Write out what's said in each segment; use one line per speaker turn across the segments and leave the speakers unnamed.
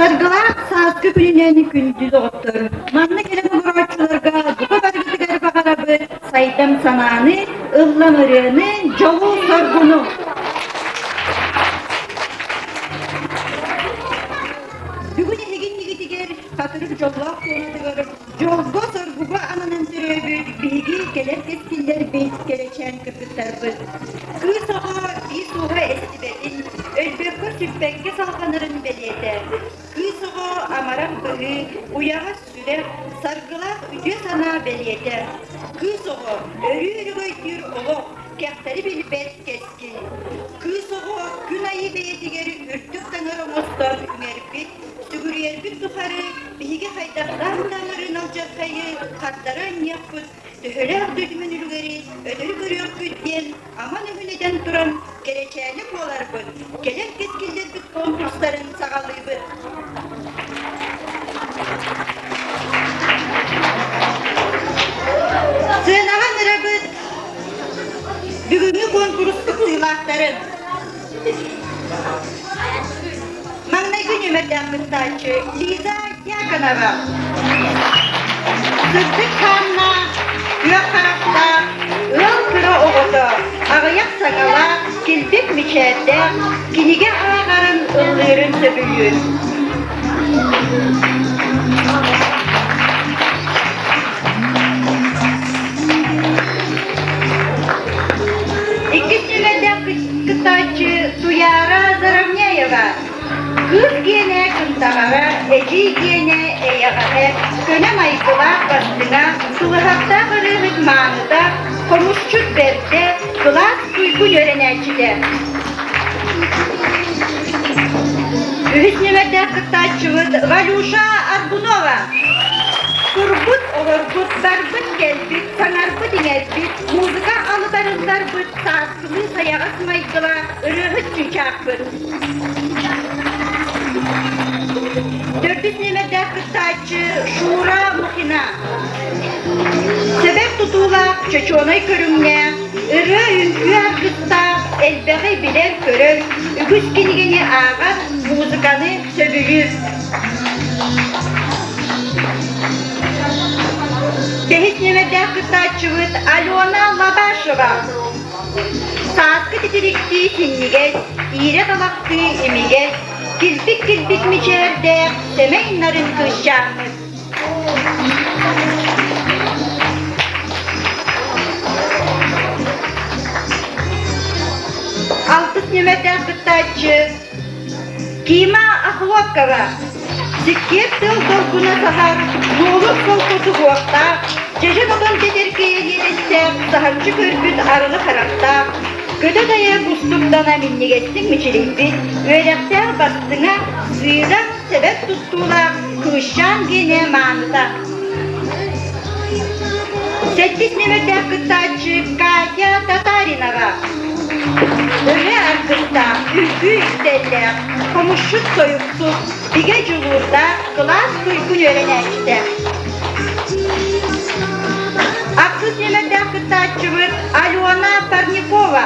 Саргылаах сааскы күнүнэн күндү доҕоттор, манна кэлэн олорооччуларга бука барыгытыгар баҕарабыт сайдам санааны, ыллам ырыаны, дьолу-соргуну! Бүгүн эһиги иннигитигэр хатырык дьоллоох туонатыгар дьолго-соргуга ананан төрөөбүт биһиги кэлэр кэскиллэрбит, кэрэчээн кыргыттарбыт. Кыыс оҕо биир ууһа эстибэтин, өлбөккө-сүппэккэ салҕанарын бэлиэтэ. Кыыс оҕо амарах быһыы, уйаҕас сүрэх, саргылаах үтүө санаа бэлиэтэ. Кыыс оҕо өрүү өрөгөйдүүр олох, кэхтэри билбэт кэскил. Кыыс оҕо күн айыы бэйэтигэр үрдүк таҥара оҥостон үҥэрбит, сүгүрүйэрбит тухары биһиги хайдахтаах да амырыын алдьархайы хардары анньыахпыт, төһөлөөх да үтүмэн үлүгэри өтөрү көрүөхпүт диэн аман өһүн этэн туран кэрэчээни буоларбыт, кэлэр кэскиллэрбит конкурстарын саҕалыыбыт. Сыанаҕа ыҥырабыт бүгүҥҥү куонкурус кыттыылаахтарын. Маҥнайгы нүөмэрдээх кыттааччы Лиза Дьяконова. Сырдык хааннаах, күөх харахтаах, ыал кыра оҕото, аҕыйах саҥалаах, килбик мичээрдээх, кинигэ ааҕарын, ыллыырын сөбүлүүр. Иккис нүөмэрдээх кыттааччы Туяра Заровняева. Кыыс гиэнэ кынтаҕара, эдьиий гиэнэ эйэҕэһэ, көнө майгылаах бастыҥа, сылыһахтаах ырыаһыт мааныта, хомусчут бэрдэ, кылаас туйгун үөрэнээччитэ. Үһүс нүөмэрдээх кыттааччыбыт Валюша Аргунова. Турбут, олорбут, барбыт-кэлбит, саҥарбыт-иҥэрбит, музыка алыбарылларбыт, сааскылыы сайаҕас майгылаах ырыаһыт чыычаахпыт. Төрдүс нүөмэрдээх кыттааччы Шура Мухина. Сэбэр тутуулаах, чочуонай көрүҥнээх, ырыа-үҥкүү аргыстаах, элбэҕи билэр-көрөр, үгүс кинигэни ааҕар, музыканы сөбүлүүр. Бэһис нүөмэрдээх кыттааччыбыт Алена Лабашева. Сааскы титириктии синньигэс, иирэ талахтыы имигэс, килбик-килбик мичээрдээх, сэмэй нарын кыысчааммыт. Алтыс нүөмэрдээх кыттааччы Кима Охлопкова Сиккиэр тыл долгуна саһар, нуолур солко суһуохтаах, дьэдьэн отон тэтэркэйэ иэдэстээх, саһарчы көрбүт арылы харахтаах, көтө дайа кустуктана минньигэстик мичилийбит, үөрэхтээх бастыҥа, сыыдам, сэбэт туттуулаах кыысчаан гиэнэ мааныта. Сэттис нүөмэрдээх кыттааччы Катя Татаринова. Ырыа аргыстаах, үҥкүү истэллээх, хомусчут тойуксут, бигэ дьулуурдаах кылаас туйгун үөрэнээччитэ. Ахсыс нүөмэрдээх кыттааччыбыт Алена Парникова.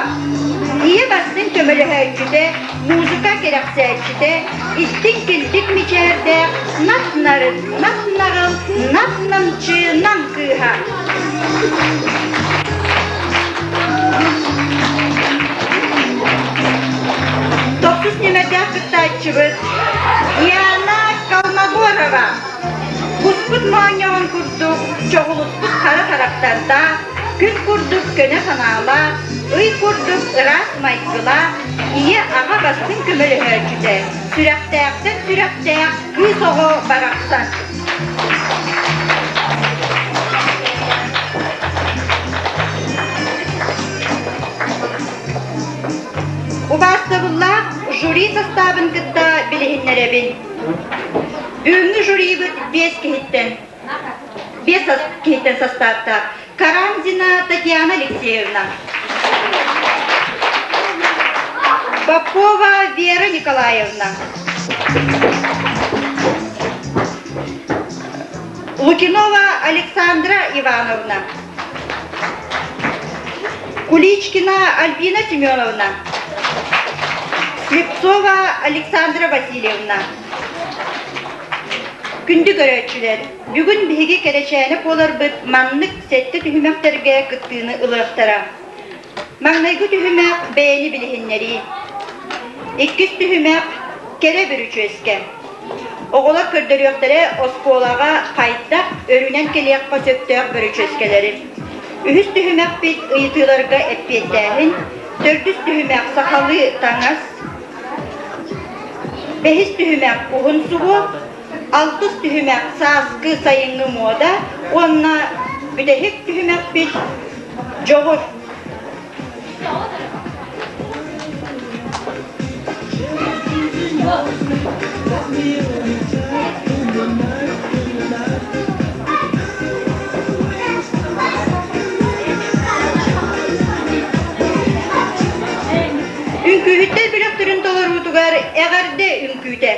Ийэ бастыҥ көмөлөһөөччүтэ, музыка кэрэхсээччитэ, истиҥ килбик мичээрдээх, нап-нарын, нап-наҕыл, нап-намчы нам кыыһа. Тохсус нүөмэрдээх кыттааччыбыт Яна Колмогорова. Куспут моонньоҕон курдук чоҕулуспут хара харахтардаах, күн курдук көнө санаалаах, ый курдук ыраас майгылаах, ийэ-аҕа бастыҥ көмөлөһөөччүтэ, сүрэхтээхтэн сүрэхтээх кыыс оҕо барахсан. Убаастабыллаах жюри састаабын кытта билиһиннэрэбин. Бүгүҥҥү жюрибыт биэс киһиттэн, биэс киһиттэн састааптаах Карамзина Татьяна Алексеевна, Попова Вера Николаевна, Лукинова Александра Ивановна, Куличкина Альбина Семеновна, Слепцова Александра Васильевна. Күндү көрөөччүлэр, бүгүн биһиги кэрэчээнэ буоларбыт маннык сэттэ түһүмэхтэргэ кыттыыны ылыахтара. Маҥнайгы түһүмэх бэйэни билиһиннэрии. Иккис түһүмэх кэрэ бүрүчүөскэ. Оҕолор көрдөрүөхтэрэ оскуолаҕа хайдах өрүнэн кэлиэххэ сөптөөх бүрүчүөскэлэри. Үһүс түһүмэхпит ыйытыыларга эппиэттээһин, төрдүс түһүмэх сахалыы таҥас, бэһис түһүмэх уһун суһуох, алтыс түһүмэх сааскы сайыҥҥы муода уонна бүтэһик түһүмэхпит дьоҕур. Үҥкүүһүттэр бөлөхтөрүн толоруутугар эҕэрдэ үҥкүүтэ.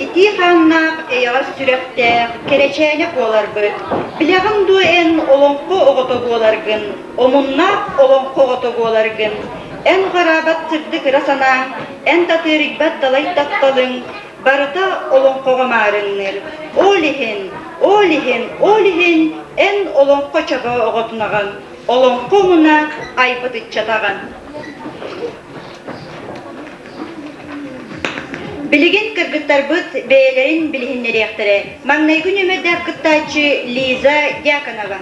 Итии хааннаах, эйэҕэс сүрэхтээх, кэрэчээнэ буоларбыт. Билэҕин дуо эн олоҥхо оҕото буоларгын, омуннаах олоҥхо оҕото буоларгын? Эн хараабат сырдык ыра санааҥ, эн татыарыйбат далай тапталыҥ барыта олоҥхоҕо маарынныыр. Ол иһин, ол иһин, ол иһин эн олоҥхо чобоо оҕотунаҕын, олоҥхо омуна айбыт ыччатаҕын. Билигин кыргыттарбыт бэйэлэрин билиһиннэриэхтэрэ. Маҥнайгы нүөмэрдээх кыттааччы Лиза Дьяконова.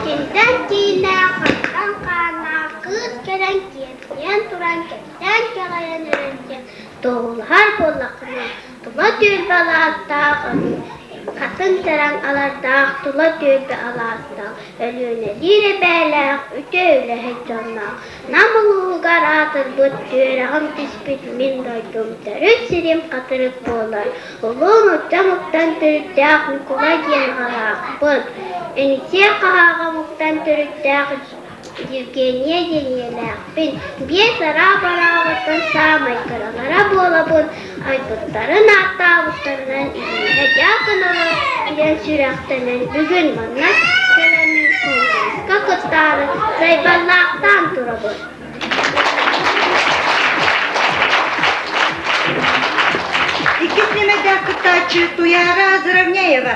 Кинтэн кииннээх, хантан хааннаах кыыс кэлэн киэркэйэн туран кэпсээн кэҕэйэн эрэн диэн туоһулаһар буоллаххына, тула түөлбэ алаастаах, хатыҥ чараҥ алардаах, тула түөлбэ алаастаах, Өлүөнэлиир эбээлээх, үтүө үлэһит дьонноох, Нам улууһугар аатырбыт, түөрэҕим түспүт мин дойдум, төрүт сирим Хатырык буолар. Улуу нуучча омуктан төрүттээх Ньукулай диэн аҕалаахпын. Эҥсиэ хаһааҕа омуктан төрүттээх Евгения диэн ийэлээхпин. Биэс араап араабыттан саамай кыралара буолабын. Айбыттарын ааттаабыттарынан Ирина Дьяконова диэн сүрэхтэнэн бүгүн манна кэлэммин куонкуруска кыттаары сайбаллаахтаан турабын.
кыттааччы Туяра Заровняева.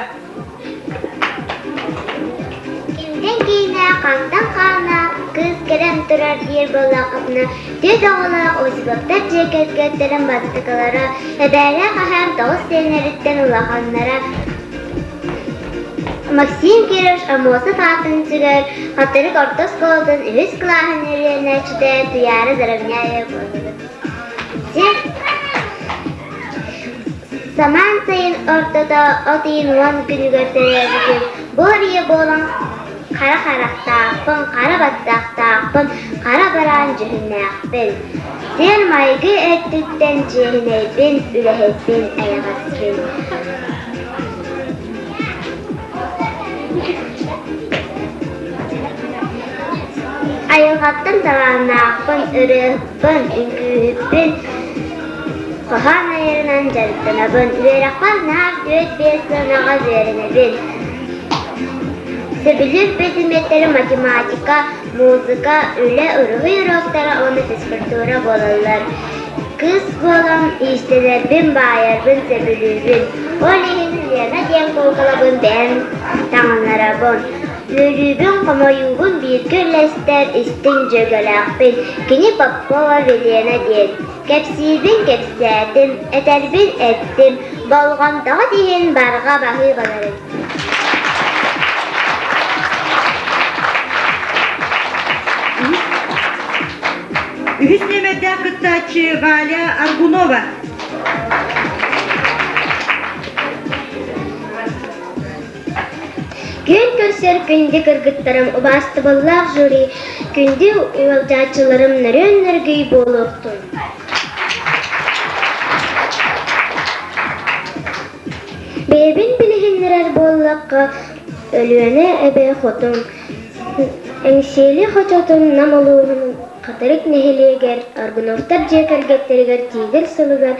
Кимтэн киинэ, хантан хаана, кыыс кэлэн турар диир буоллаххытына, түөрт оҕолоох Осиповтар дьиэ кэргэттэрин бастакылара, эбээлээх эһээм тоҕус сиэннэриттэн улаханнара Максим Кирович Аммосов аатын сүгэр Хатырык орто оскуолатын үһүс кылааһын үөрэнээччитэ Туйаара Заровняева буоллубут. Сир Самаан сайын ортото от ыйын уон күнүгэр төрөөбүтүм. Буор ийэ буолан хара харахтаахпын, хара баттахтаахпын, хара бараан дьүһүннээхпин. Сиэр-майгы өттүттэн чиэһинэйбин, үлэһиппин, эйэҕэспин. Айылҕаттан талааннаахпын, ырыаһыппын, үҥкүүһүппүн, хоһоон айарынан дьарыктанабын. Үөрэхпэр наар түөрт-биэс сыанаҕа үөрэнэбин. Сөбүлүүр предметтэрим математика, музыка, үлэ, уруһуй уруоктара уонна физкультура буолаллар. Кыыс буолан иистэнэрбин, баайарбын сөбүлүүбүн. Ол иһин Лена диэн куукулабын бэйэм таҥыннарабын. Үөрүүбүн, хомойуубун бииргэ үллэстэр истиҥ дьүөгэлээхпин. Кини Попова Вилена диэн. Кэпсиирбин кэпсээтим, этэрбин эттим, болҕомтоҕут иһин барҕа баһыыбаларын.
Үһүс нүөмэрдээх кыттааччы Валя Аргунова.
Күн көрсөр күндү кыргыттарым, убаастабыллаах жюри, күндү ыалдьааччыларым нөрүөн нөргүй буолуохтун. Бэйэбин билиһиннэрэр буоллахха, Өлүөнэ эбэ хотун Эҥсиэли хочотун Нам улууһун Хатырык нэһилиэгэр Аргуновтар дьиэ кэргэттэригэр Тигр сылыгар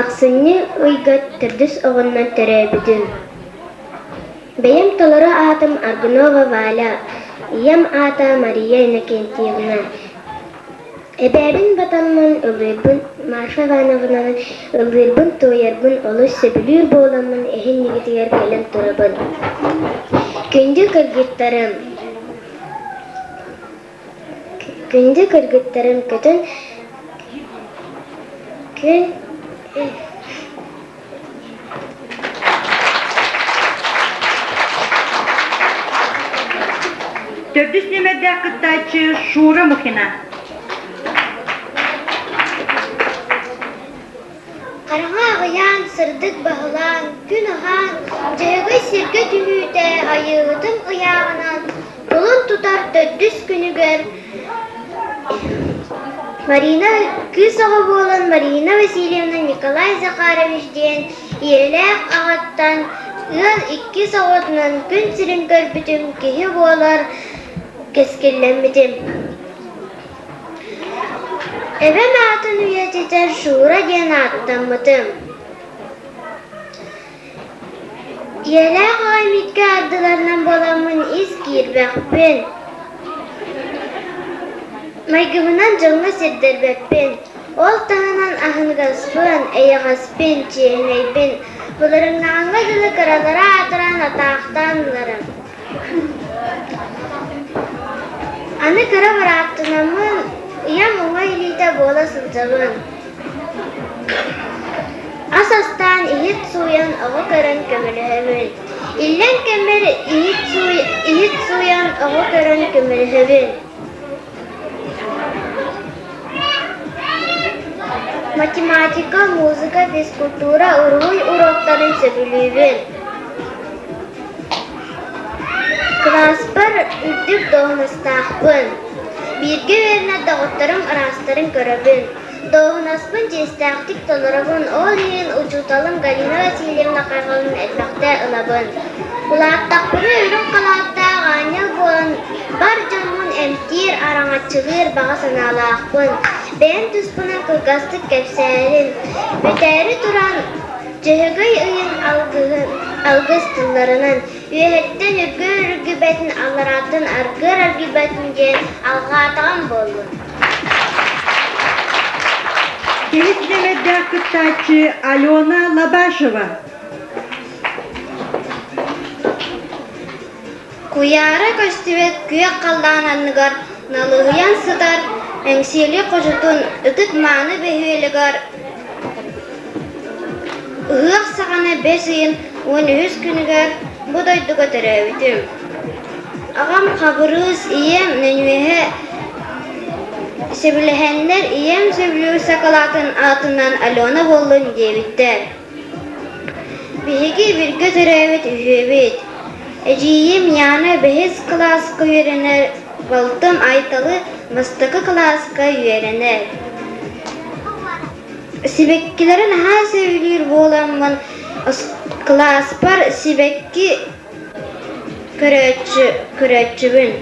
Ахсынньы ыйга төрдүс оҕоннон төрөөбүтүм. Бэйэм толору аатым Аргунова Валя, ийэм аата Мария Иннокентьевна. Эбээбин батаммын ыллыырбын Марфа Ивановнаны ыллыырбын туойарбын олус сөбүлүүр буоламмын эһиннигитигэр кэлэн турабын. Күндү кыргыттарым, күндү кыргыттарым көтөн күн
Төрдүс нүөмэрдээх кыттааччы Шура Мухина.
Хараҥа аҕыйаан, сырдык баһылаан, күн аһаан, Дьөһөгөй сиргэ түһүүтэ айыыһытын ыйааҕынан кулун тутар төрдүс күнүгэр Марина кыыс оҕо буолан Марина Васильевна Николай Захарович диэн ийэлээх аҕаттан ыал иккис оҕотунан күн сирин көрбүтүм киһи буолар кэскиллэммитим. Эбэм аатын үйэтитэр Шура диэн ааттаммытым. Ийэлээх аҕам икки ардыларынан буоламмын ис киирбэхпин, майгыбынан дьоҥҥо сирдэрбэппин, ол таһынан аһыныгаспын, эйэҕэспин, чиэһинэйбин, былырыҥнаҕыҥҥа дылы кыралара аатыран атаахтаан ыларым. Аны кыра бырааттанаммын, ийэм уҥа илиитэ буола сылдьабын. Ас астаан, иһит сууйан, оҕо көрөн көмөлөһөбүн. Иллэҥ кэммэр иһит, сууй, иһит сууйан, оҕо көрөн көмөлөһөбүн. Математика, музыка, физкультура, уруһуй уруоктарын сөбүлүүбүн. Кылааспар үрдүк дуоһунастаахпын. Бииргэ үөрэнэр доҕотторум араастарын көрөбүн. Дуоһунаспын чиэстээхтик толоробун, ол иһин учууталым Галина Васильевна хайҕалын элбэхтэ ылабын. Улааттахпына үрүҥ халааттаах аанньал буолан бар дьоммун эмтиир, араҥаччылыыр баҕа санаалаахпын. Бэйэм туспунан кылгастык кэпсээрим. Бүтээри туран Дьөһөгөй ыйын алгыһын, алгыс тылларынан үөһэттэн үргүөр үргүбэтин, алларааттан аргыар аргыйбатын диэн алҕаатаҕым буоллун.
Кэһис нүөмэрдээх кыттааччы Алена Лабашева.
Куйаара көстүбэт күөх халлаан анныгар налыһыйан сытар Эҥсиэли хочотун ытык-мааны бөһүөлэгэр ыһыах саҕана бэс ыйын 13 күнүгэр бу дойдуга төрөөбүтүм. Аҕам Хабырыыс, ийэм Нөнүөһэ сөбүлэһэннэр ийэм сөбүлүүр сакалаатын аатынан Алена буоллун диэбиттэр. Биһиги бииргэ төрөөбүт үһүөбүт. Эдьиийим Яна бэһис кылааска үөрэнэр, балтым Айталы бастакы кылааска үөрэнэр. Сибэккилэри наһаа сөбүлүүр буоламмын, кылааспар сибэкки көрөөччү, көрөөччүбүн.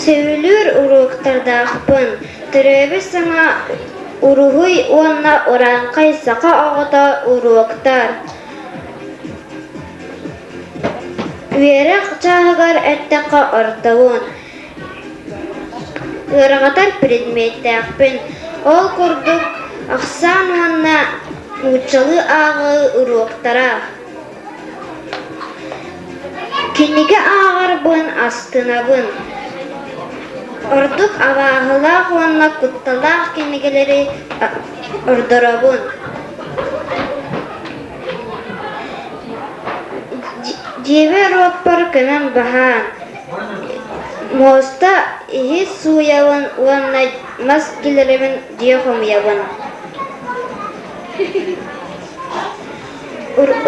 Сөбүлүүр уруоктардаахпын, төрөөбүт саҥа уруһуй уонна урааҥхай саха оҕото уруоктар. Үөрэх чааһыгар эттэххэ ортобун, ыарырҕатар предметтээхпин, ол курдук ахсаан уонна нууччалыы ааҕыы уруоктара. Кинигэ ааҕарбын астынабын. Ордук абааһылаах уонна кутталаах кинигэлэри ордоробун. Дьиэбэр уоппар көмөм баһаам, муоста иһит сууйабын уонна мас киллэрэбин дьиэ хомуйабын.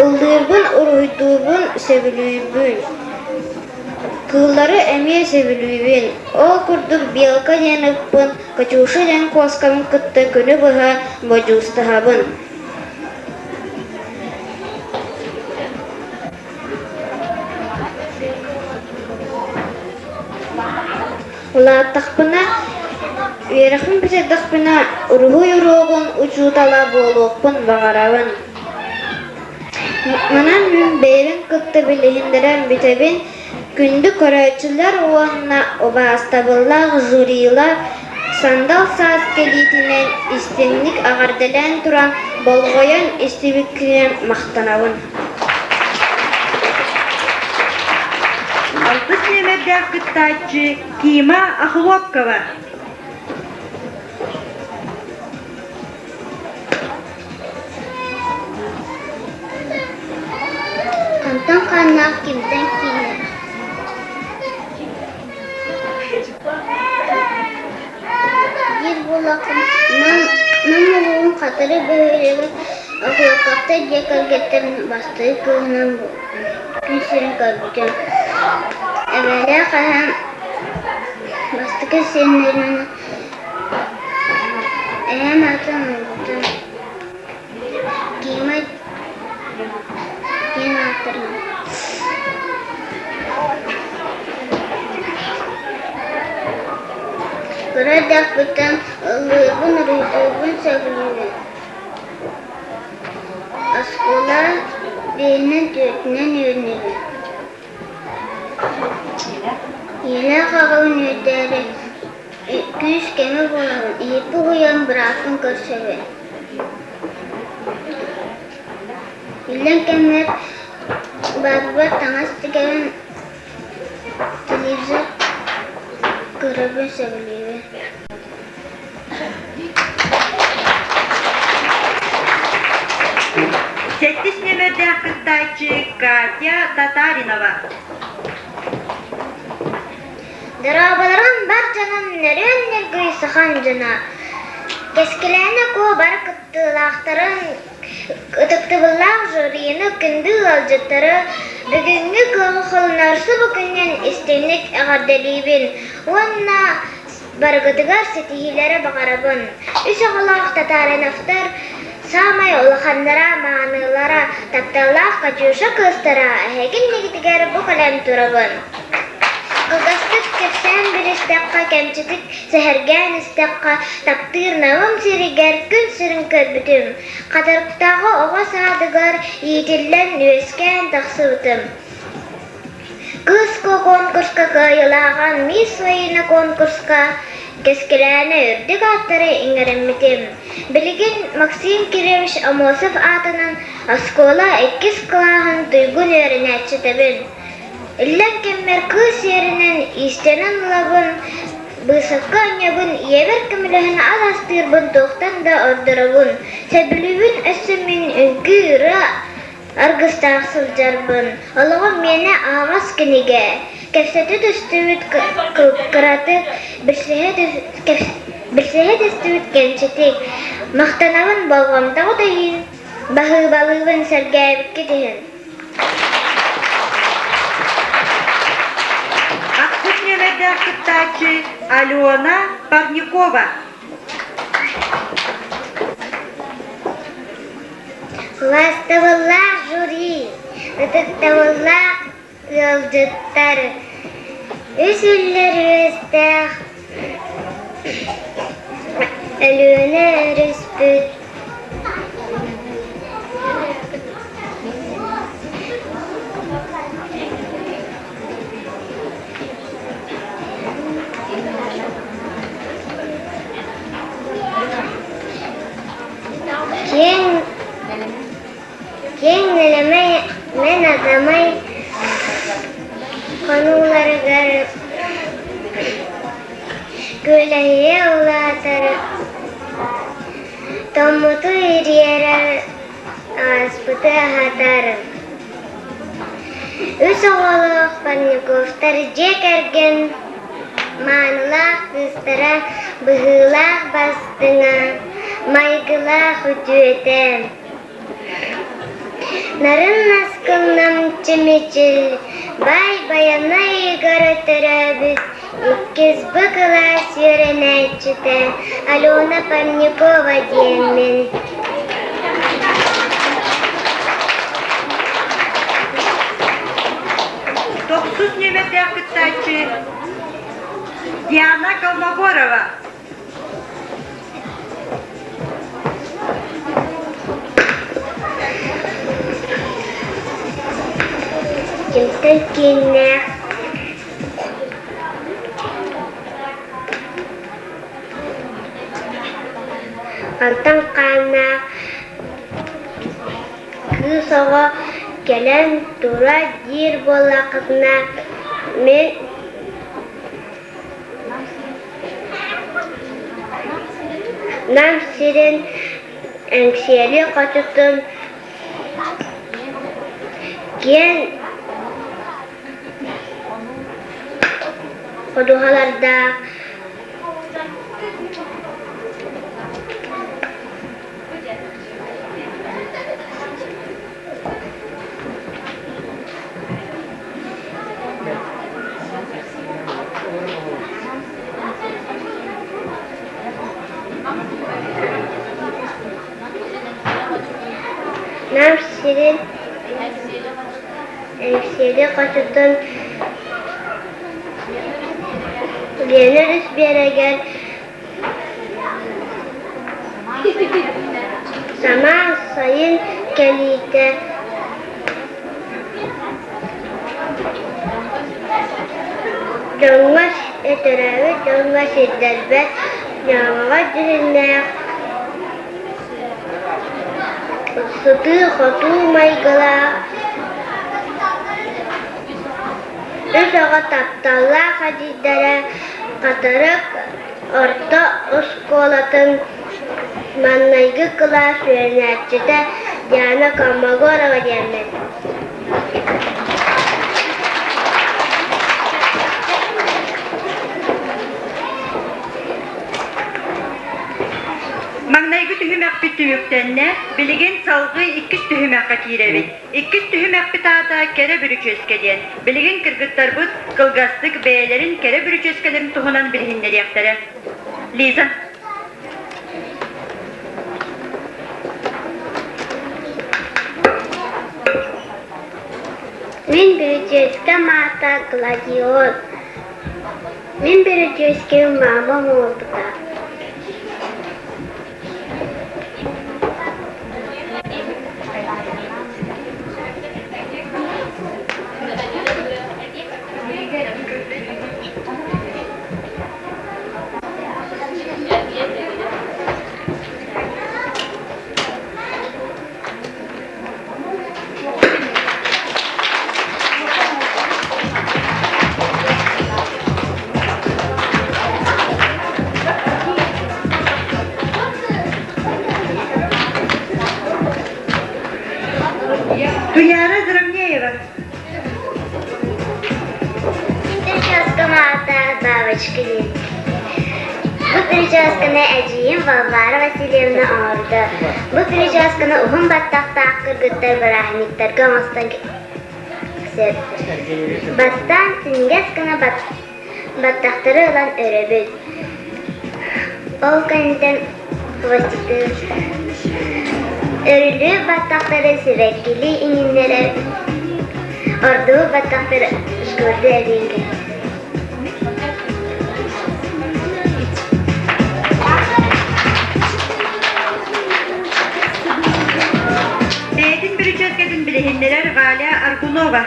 Ыллыырбын, уруһуйдуурбун сөбүлүүбүн. Кыыллары эмиэ сөбүлүүбүн. Ол курдук Белка диэн ыппын, Катюша диэн куоскабын кытта күнү быһа бодьуустаһабын. Улааттахпына, үөрэхпин бүтэрдэхпинэ уруһуй уруогун учуутала буолуохпун баҕарабын. Манан мин бэйэбин кытта билиһиннэрэн бүтэбин. Күндү көрөөччүлэр уонна убаастабыллаах жюрилар сандал саас кэлиитинэн истиҥник эҕэрдэлээн туран болҕойон истибиккинэн махтанабын.
Алтыс нүөмэрдээх кыттааччы Кима Охлопкова.
Хантан хааннаах кимтэн кииннээх Диир буоллаххына, Нам улууһун Хатыры бөһүөлэгин Охлопковтар дьиэ кэргэттэрин бастакы кыыһынан күн сирин көрбүтүм. Эбээлээх эһэм бастакы сиэннэринэн Эһэм атын ылбытым, Кима диэн ааттарым. Кыра эрдэхпиттэн ыллыырбын, уруһуйдуурбун сөбүлүүбүн. Оскуола биэһинэн-түөртүнэн үөрэнэбин. Ийэлээх аҕабын үөрдээри Күүс-көмө буолабын, иһиппи уһуйан бырааппын көрсөбүн. Иллэҥ кэммэр баабабар таҥас тигэбин, телевизор көрөбүн сөбүлүүбүн.
Сэттис нүөмэрдээх кыттааччы Катя Татаринова.
Дорооболорун бар дьонум нөрүөн ньыргый сахан дьоно! Кэскилээнэ Куо бары кыттыылаахтарын, ытыктабыллаах жюрины, күндү ыалдьыттары бүгүҥҥү кыаҕы холунар субу күнүн истиҥник эҕэрдэлиибин уонна барыгытыгар ситиһиилэри баҕарабын. Үс оҕолоох Татариновтар саамай улаханнара, мааныылара, тапталлаах Катюша кыыстара эһиги иннигитигэр бу кэлэн турабын. Кылгастык кэпсээн билистэххэ, кэмчитик сэһэргээн истэххэ, таптыыр Намым сиригэр күн сирин көрбүтүм, Хатырыктааҕы оҕо саадыгар иитиллэн үөскээн тахсыбытым. Кыыс Куо конкурска кыайыылааҕа Мисс Ваина конкурска. Кэскилээнэ үрдүк ааттары иҥэриммитим. Билигин Максим Кириллович Аммосов аатынан оскуола иккис кылааһын туйгун үөрэнээччитэбин. Иллэҥ кэммэр кыыс сиэринэн иистэнэн ылабын, быысапка анньабын, ийэбэр көмөлөһөн ас астыырбын туохтан да ордоробун. Сөбүлүүбүн өссө мин үҥкүү, ырыа аргыстаах сылдьарбын. Олоҕум миэнэ аһаҕас кинигэ. Кэпсэтэ түстүбүт кыратык, билсиһэ түстүбүт кэмчитик. Махтанабын болҕомтоҕут иһин, баһыыбалыыбын сэргээбиккит иһин.
Ахсыс нүөмэрдээх кыттааччы Алена Парникова.
Убаастабыллаах жюри, ытыктабыллаах ыалдьыттар, үс үллэр үөстээх Өлүөнэ өрүспүт Киэҥ киэҥ нэлэмэй мэн атамай хонууларыгар күөлэһийэ улаатар, тоҥмуту ириэрэр, ааспыты аһатар. Үс оҕолоох Парниковтар дьиэ кэргэн маанылаах кыыстара, быһыылаах бастыҥа, майгылаах үтүөтэ. Нарын наскылнам чимичил, баай Байанай ыйыгар төрөөбүт иккис Б кылаас үөрэнээччитэ Алена Парникова диэммин.
Тохсус нүөмэрдээх кыттааччы Диана Колмогорова.
Кимтэн кииннээх Онтон хааннаах кыыс оҕо кэлэн тура диир буоллаххытына, мин Нам сирин Эҥсиэли хочотун киэҥ ходуһалардаах Нам сирин Эҥсиэли хочотун Лена өрүс биэрэгэр Самаан сайын кэлиитэ дьоҥҥо төрөөбүт дьоҥҥо сирдэрбэт дьаамаҕа дьүһүннээх сытыы-хотуу майгылаах үс оҕо тапталлаах эдьиийдэрэ Хатырык орто оскуолатын маҥнайгы кылаас үөрэнээччитэ Диана Колмогорова диэммин.
Маҥнайгы түһүмэхпит түмүктэннэ, билигин салгыы иккис түһүмэххэ киирэбит. Иккис түһүмэхпит аата Кэрэ бүрүчүөскэ диэн. Билигин кыргыттарбыт кылгастык бэйэлэрин кэрэ бүрүчүөскэлэрин туһунан билиһиннэриэхтэрэ. Лиза.
Мин бүрүчүөскэм аата Гладиол. Мин бүрүчүөскэм маамам оҥорбута. Дюймовочка диэн. Бу прическаны эдьиийим Варвара Васильевна оҥордо. Бу прическаны уһун баттахтаах кыргыттар бырааһынньыктарга оҥостон сөп. Бастаан синньигэс гына баттахтары ылан өрөбүт. Ол кэнниттэн хвостиктыы өрүлүү баттахтары сибэккилии иҥиннэрэр, ордубут баттахтары жгуты эбиэн кэбиһэр.
Бэйэтин бүрүчүөскэтин билиһиннэрэр Валя Аргунова.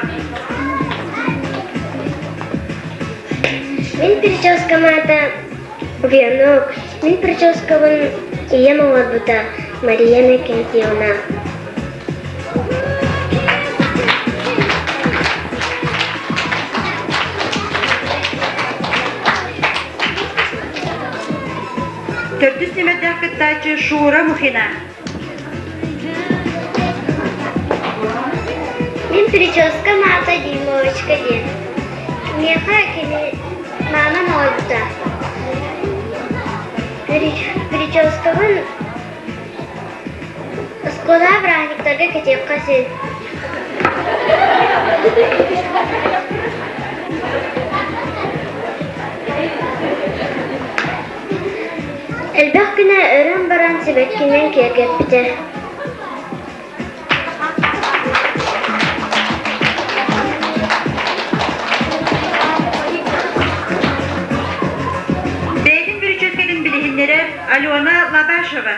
Мин прическам аата Венок. Мин прическабын ийэм оҥорбута Мария Иннокентьевна.
Төрдүс нүмердээх кыттааччы Шура Мухина.
Мин прическам аата Дюймовочка диэн. Миэхэ кини маамам оҥорбута. Прическабын оскуола бырааһынньыктарга кэтиэххэ син. Элбэх күнэ өрөн баран сибэккинэн киэргэппитэ.
Бэйэтин бүрүчүөскэтин билиһиннэрэр Алена Лабашева.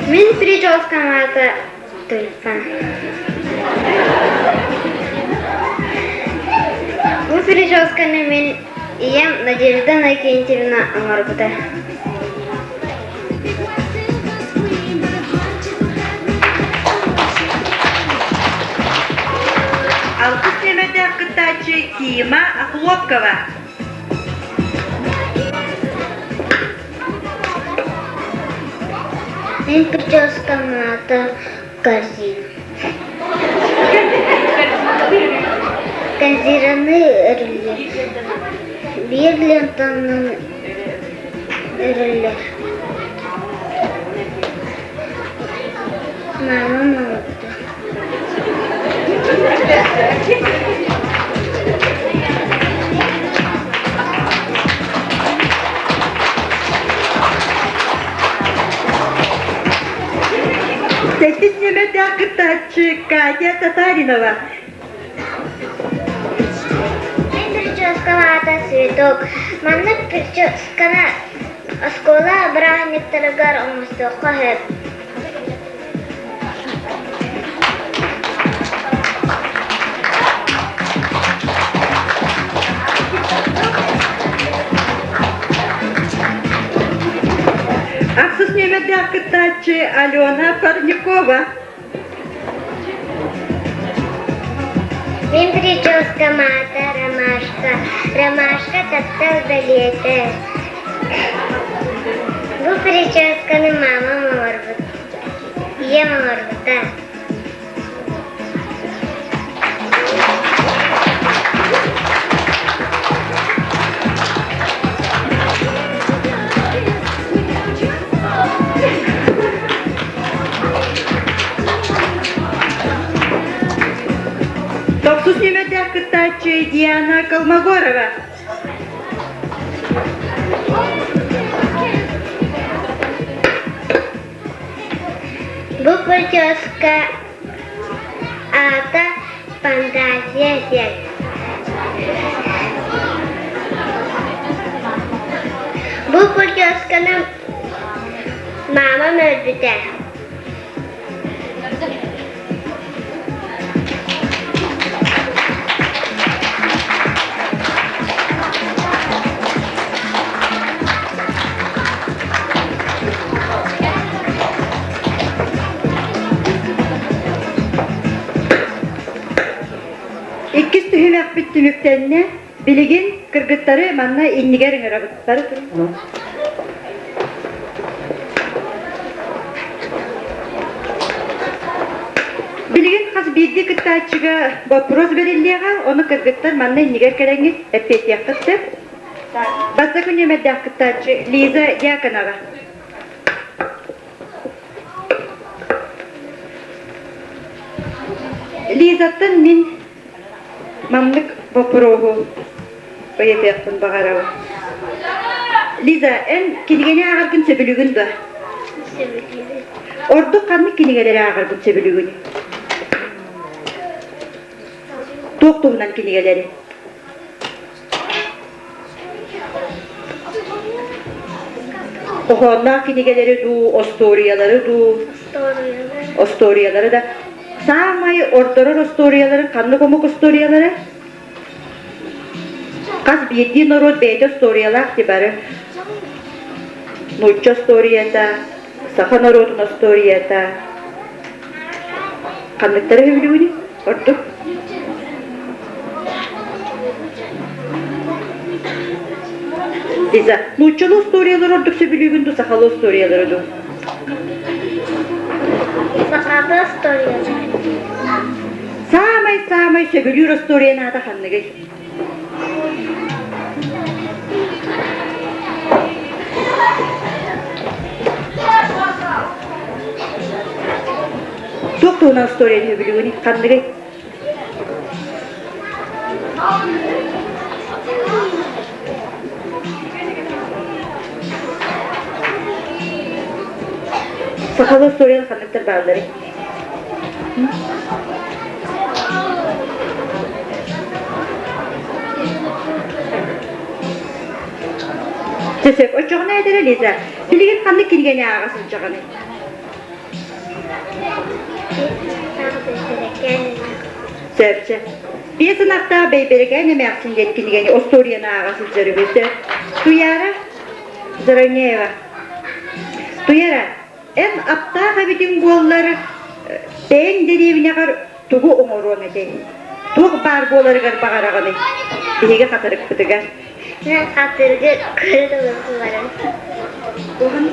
Мин прическам аата Тюльпан. Бу прическаны мин ийэм Надежда Иннокентьевна оҥорбута.
Алтыс нүөмэрдээх кыттааччы Кима Охлопкова.
Мин прическам аата корзина. Корзинаны өрүллэр. Биир лентанан өрүллэр. Мамам оҥордо.
Сэттис нүөмэрдээх кыттааччы Катя Татаринова.
Мин прическам аата Цветок. Маннык прическаны оскуола бырааһынньыктарыгар оҥостуохха сөп.
Ахсыс нүөмэрдээх кыттааччы Алена Парникова.
Мин прическам аата Ромашка. Ромашка таптал бэлиэтэ. Бу прическаны мамам оҥорбут. Ийэм оҥорбута.
Тохсус нүөмэрдээх кыттааччы Диана Колмогорова.
Бу прическа аата фантазия диэн. Бу прическаны мамам өлбүтэ.
Иккис түһүмэхпит түмүктэннэ. Билигин кыргыттары манна иннигэр ыҥырабыттар. Билигин. хас биирдии кыттааччыга боппуруос бэриллиэҕэ, ону кыргыттар манна иннигэр кэлэҥҥит эппиэттиэххит сөп. Бастакы нүөмэрдээх кыттааччы Лиза Дьяконова. Лизаттан мин маннык боппуруоһу ыйытыахпын баҕарабын. Лиза, эн кинигэни ааҕаргын сөбүлүүгүн дуо?
Сөбүлүүбүн.
Ордук ханнык кинигэлэри ааҕаргын сөбүлүүгүн? Туох туһунан кинигэлэри? Хоһоонноох кинигэлэри дуу, остуоруйалары дуу?
Остуоруйалары.
Остуоруйалары да. Саамай ордорор остуоруйаларын ханнык омук остуоруйалара? Хас биирдии норуот бэйэтэ остуоруйалаах дии бары. Нуучча остуоруйата, саха норуотун остуоруйата. Ханныктары сөбүлүүгүнүй ордук? Лиза, нууччалыы остуоруйалары ордук сөбүлүүгүн дуу, сахалыы остуоруйалары дуу?
Сахалыы остуоруйалары.
Саамай-саамай сөбүлүүр остуоруйан аата ханныгый? Туох туһунан остуоруйаны сөбүлүүгүнүй? Ханныгый? Сахалыы остуоруйаны ханныктар баалларый? Сөп, оччоҕуна этэрэ Лиза, билигин ханнык кинигэни ааҕа сылдьаҕыный? Сөп, сөп. Биэс ынахтаах Бэйбэрикээн эмээхсин диэн кинигэни остуоруйаны ааҕа сылдьар үһү, сөп. Туйаара Заронеева. Туйара, Эн аптаах эбитиҥ буоллар, бэйэҥ дэриэбинэҕэр тугу оҥоруоҥ этэй? Туох баар буоларыгар баҕараҕыный? Биһиги хатырыкпытыгар.
Мен хатырыгы куорат оҥоруохпун баҕарабын.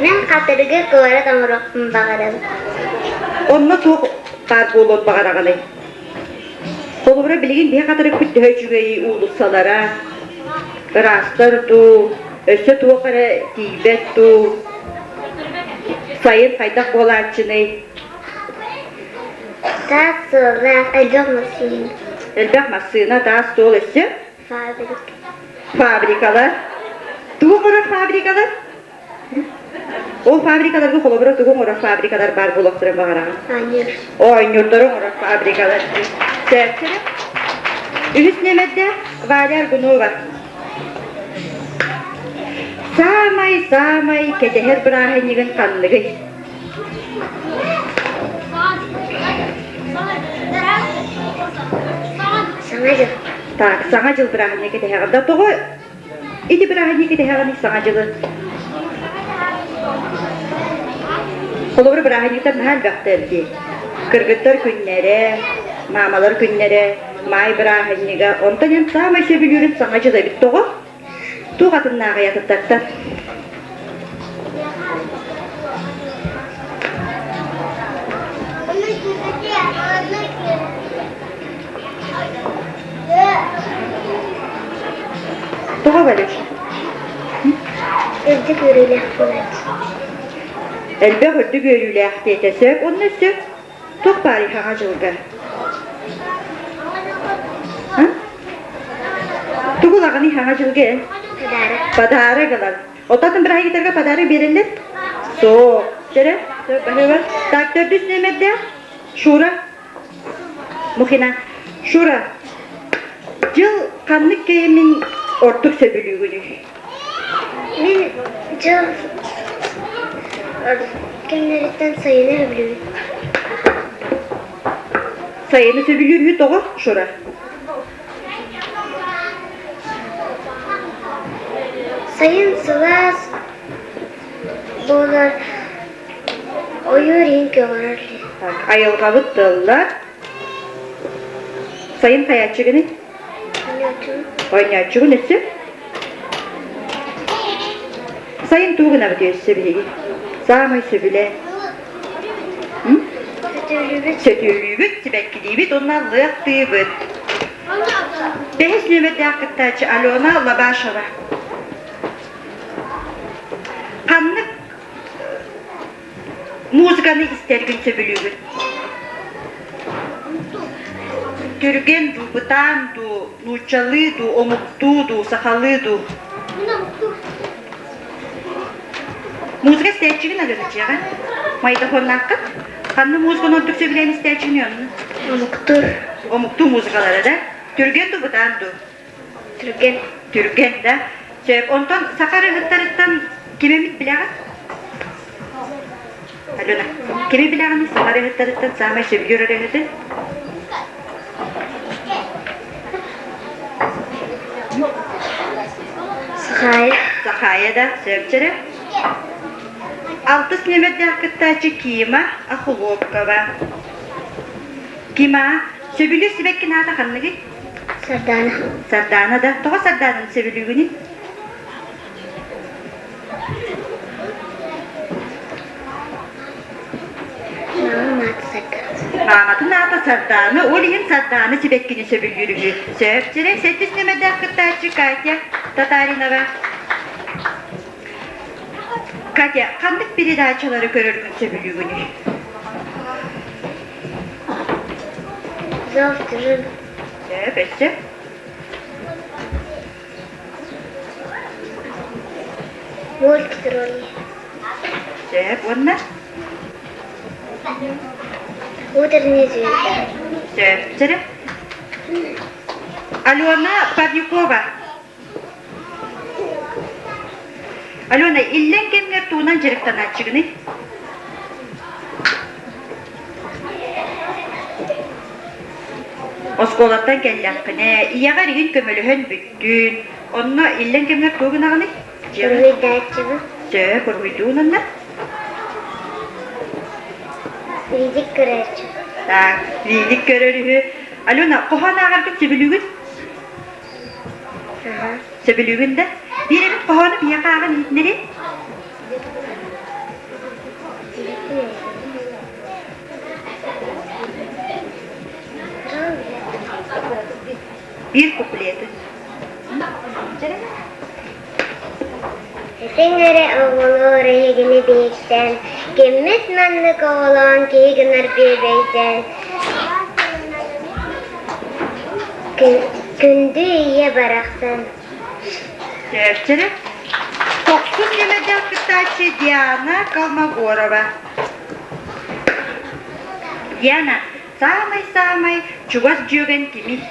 Мен хатырыгы куорат оҥоруохпун баҕарабын.
Онно туох баар буолуон баҕараҕыный? Холобура, билигин биһи хатырыкпыт төһө үчүгэйий уулуссалара, ыраастар дуу, өссө туох эрэ тиийбэт дуу, сайын хайдах буолааччыный?
Таас суоллаах элбэх массыына.
Элбэх массыына, таас суол өссө?
Фабрика.
Фабрикалар. Тугу оҥорор фабрикалар? Ол фабрикаларга холобура тугу оҥорор фабрикалар баар буолуохтарын баҕараҕын?
Оонньуур.
Оонньуурдары оҥорор фабрикалар. Сөп Үһүс нүөмэрдээх Валя Аргунова. Саамай-саамай кэтэһэр бырааһынньыгын ханныгый?
Саҥа дьыл.
Так, Саҥа дьыл бырааһынньыгы кэтэһэҕин. Да тоҕо Ити бырааһынньык кэтэһэҕиний Саҥа дьылы? Холобура, бырааһынньыктар наһаа элбэхтэр дии. Кыргыттар күннэрэ, маамалар күннэрэ, маай бырааһынньыга. Онтон эн саамай сөбүлүүрүн Саҥа дьыл эбит тоҕо? Туох атыннааҕый атыттартан? Тоҕо Валюш?
Үрдүк үөрүүлээх буолааччы.
Элбэх үрдүк үөрүүлээх диэтэ сөп. Онно сөп. Туох баарый хаҥа дьылга? Тугу ылаҕыный хаҥа дьылга эн?
Подарок.
Подарок ылан. Оттон бырааһыгытарга подарок биэрэллэр? Суох. Чэрэ, баһыыба. Так, төрдүс нүөмэрдээх Шура Мухина. Шура, дьыл ханнык кэмин ордук сөбүлүүгүнүй?
Мин дьыл кэмнэриттэн сайыны сөбүлүүбүн.
Сайыны сөбүлүүр үһү тоҕо, Шура?
Сайын сылаас буолар Ойуур иһин көҕөрөр
Айылҕабыт тыллар. Сайын хайааччыгыный?
Оонньооччугун.
Оонньооччугун өссө? Сайын тугу гынабыт өссө биһиги? Саамай сөбүлээ.
Сөтүөлүүбүт.
Сөтүөлүүбүт, сибэккилиибит уонна лыахтыыбыт. Бэһис нүөмэрдээх кыттааччы Алена Лобашева. Ханнык музыканы истэргин сөбүлүүгүн? Түргэн дуу, бытаан дуу, нууччалыы дуу, омуктуу дуу, сахалыы дуу? Музыка истээччигин Алена дьиэҕэ? Магнитофоннааххыт? Ханна музыканы ордук сөбүлээн истээччигин онно?
Омуктуу.
Омуктуу музыкалара да? Түргэн дуу, бытаан дуу?
Түргэн.
Түргэн да? Сөп. Онтон саха ырыаһыттарыттан ким эмит билэҕин? Алена, кими билэҕиний саха ырыаһыттарыттан саамай сөбүлүүр ырыаһыты?
Сахаайа.
Сахаайа да, сөп Алтыс нүөмэрдээх кыттааччы Кима Охлопкова. Кима, сөбүлүүр сибэккин аата ханныгый?
Сардаана.
Сардаана да. Тоҕо Сардаананы сөбүлүүгүнүй?
Маамам аата Сардаана.
Мааматын аата Сардаана, ол иһин Сардаана сибэккини сөбүлүүр үһү. Сөп, сирэй сэттис нүөмэрдээх кыттааччы Катя Татаринова. Катя, ханнык передачалары көрөргүн сөбүлүүгүнүй?
Завтра.
Сөп, өссө?
Мультик тролли.
Сөп, уонна?
Утренняя звезда.
Сөп, чэрэ. Алена Павлюкова. Алена, иллэҥ кэмҥэр тугунан дьарыктанааччыгыный? Оскуолаттан кэллэххинэ, ийэҕэр игин көмөлөһөн бүттүн. Онно иллэҥ кэмҥэр тугу гынаҕыный?
Уруһуйдааччыбын.
Сөп, уруһуйдуун онно?
Видик көрөөччү.
Так, видик көрөр үһү. Алена, хоһоон ааҕаргын сөбүлүүгүн? Сөбүлүүгүн да? Биир эбит хоһоону биһиэхэ ааҕан иһитинэри? Биир куплеты.
Этиҥ эрэ оҕолоор эһигини биһиктээн, киммит маннык оҕолоон киһи гынар биэбэйдээн, Күндү ийэ барахсан
Чэрчэрэ Тохсун нүөмэрдээх кыттааччы Диана Колмогорова. Диана, саамай-саамай чугас дьүөгэн кимий?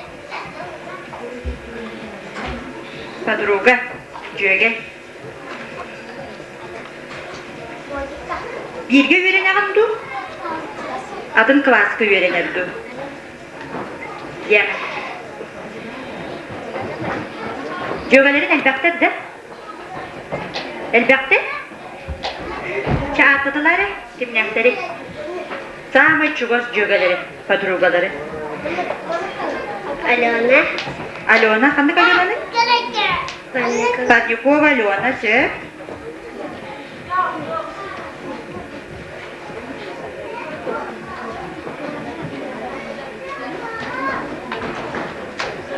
Подруга, дьүөгэ. Бииргэ үөрэнэҕин дуу? Атын кылааска үөрэнэр дуу? Диана. Дьүөгэлэрин элбэхтэр да? Элбэхтэр? Чааппытылар эрэ, кимнээхтэри? Саамай чугас дьүөгэлэри, подругалары.
Алена.
Алена, ханнык Аленаны? Павлюкова Алена, сөп.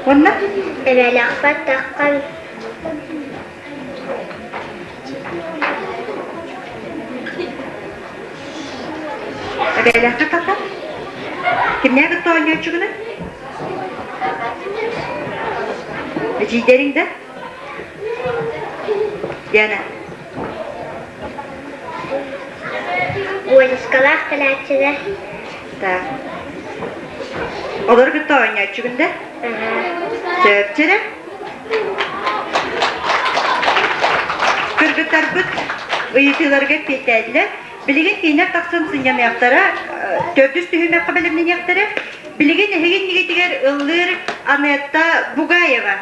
Уонна?
Эбэлэхпэр таххан
Эбээлээххэ таххан? Кимнээх кытта оонньооччугунай? Эдьиийдэриҥ да? Диана.
Олечкалаах кэлээччилэр.
Так. Олору кытта оонньооччугун да? Сөпчөрө. Кыргыттарбыт ыйытыыларга эппиэттээтилэр. Билигин киинэр тахсан сынньаныахтара, төрдүс түһүмэххэ бэлэмнэниэхтэрэ. Билигин эһиги иннигитигэр ыллыыр Анетта Бугаева.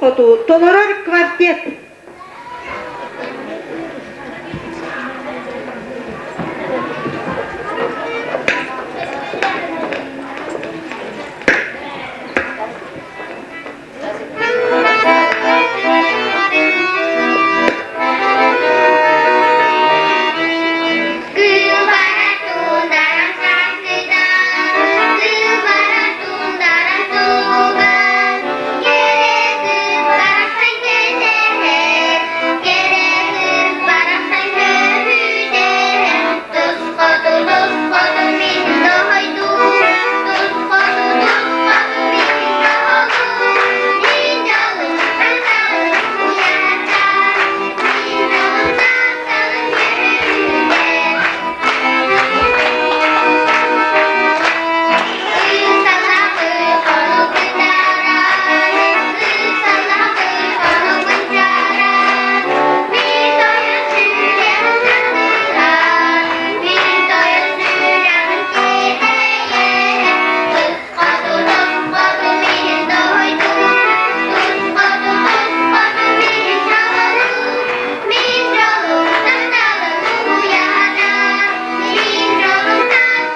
хоту толорор квартет.
Кыылбара туундарам сааскыта, кыылбара туундарам туга, кэрэ кыыс барахсан кэтэһэр, кэрэ кыыс барахсан көһүтэр, тус хоту тус хоту мин доһойдуу, тус хоту тус хоту мин доһолуу, мин дьолум тапталым уйата, мин дьолум тапталым үөрүүтэ.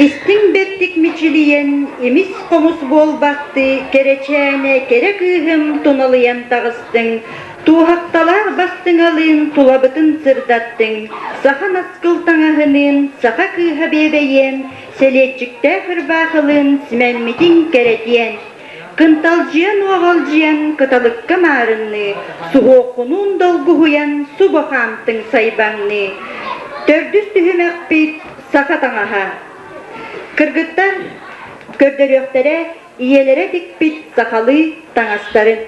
Истиҥ бэртик мичилийэн, имис хомус буолбахтыы кэрэчээнэ кэрэ кыыһым туналыйан таҕыстыҥ, туоһахталаах бастыҥалыын тулабытын сырдаттыҥ, саха наскыл таҥаһыныын, саха кыыһа биэбэйиэн, сэлиэччиктээх ырбаахылыын симэммитиҥ кэрэтиэн. Кынталдьыйан-уоҕалдьыйан кыталыкка маарынныы, суһуоххунуун долгуһуйан субу хаамтыҥ сайбаҥныы. Төрдүс түһүмэхпит саха таҥаһа. Кыргыттар көрдөрүөхтэрэ ийэлэрэ тикпит сахалыы таҥастарын.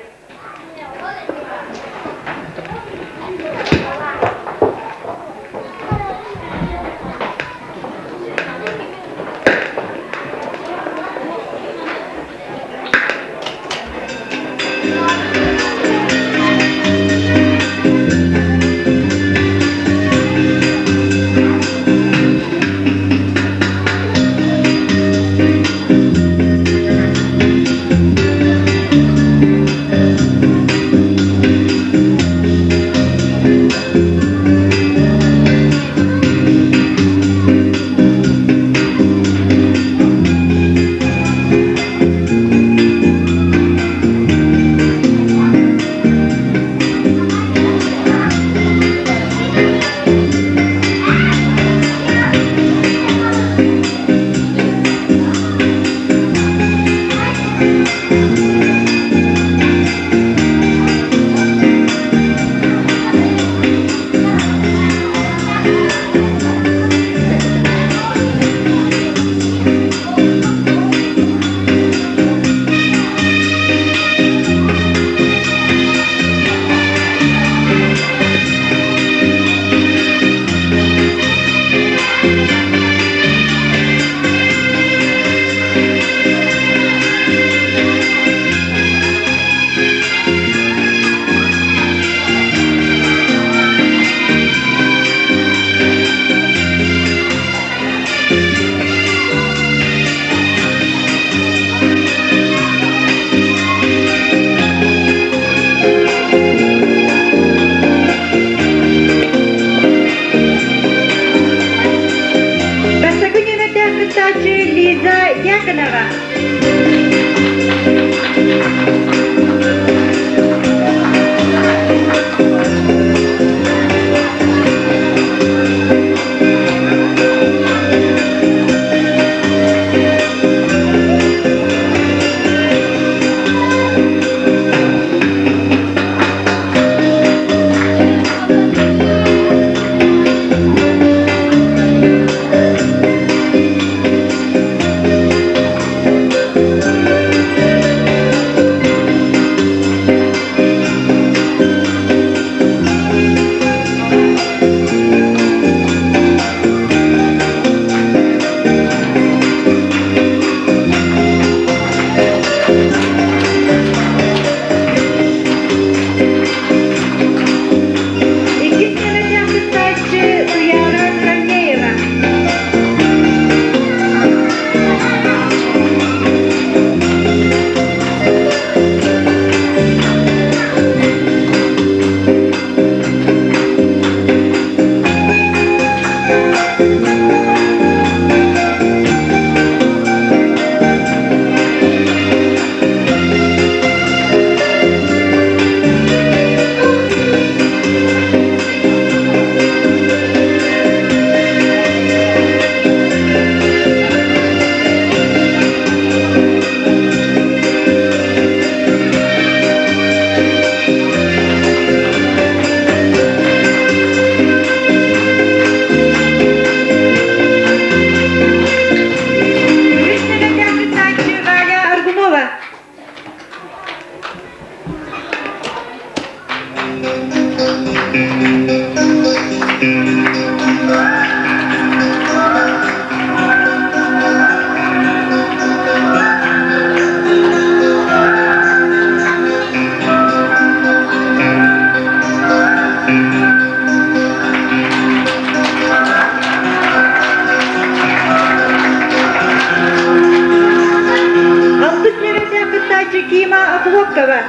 Алтыс миэрэлээх кыттааччы Кима Охлопкова.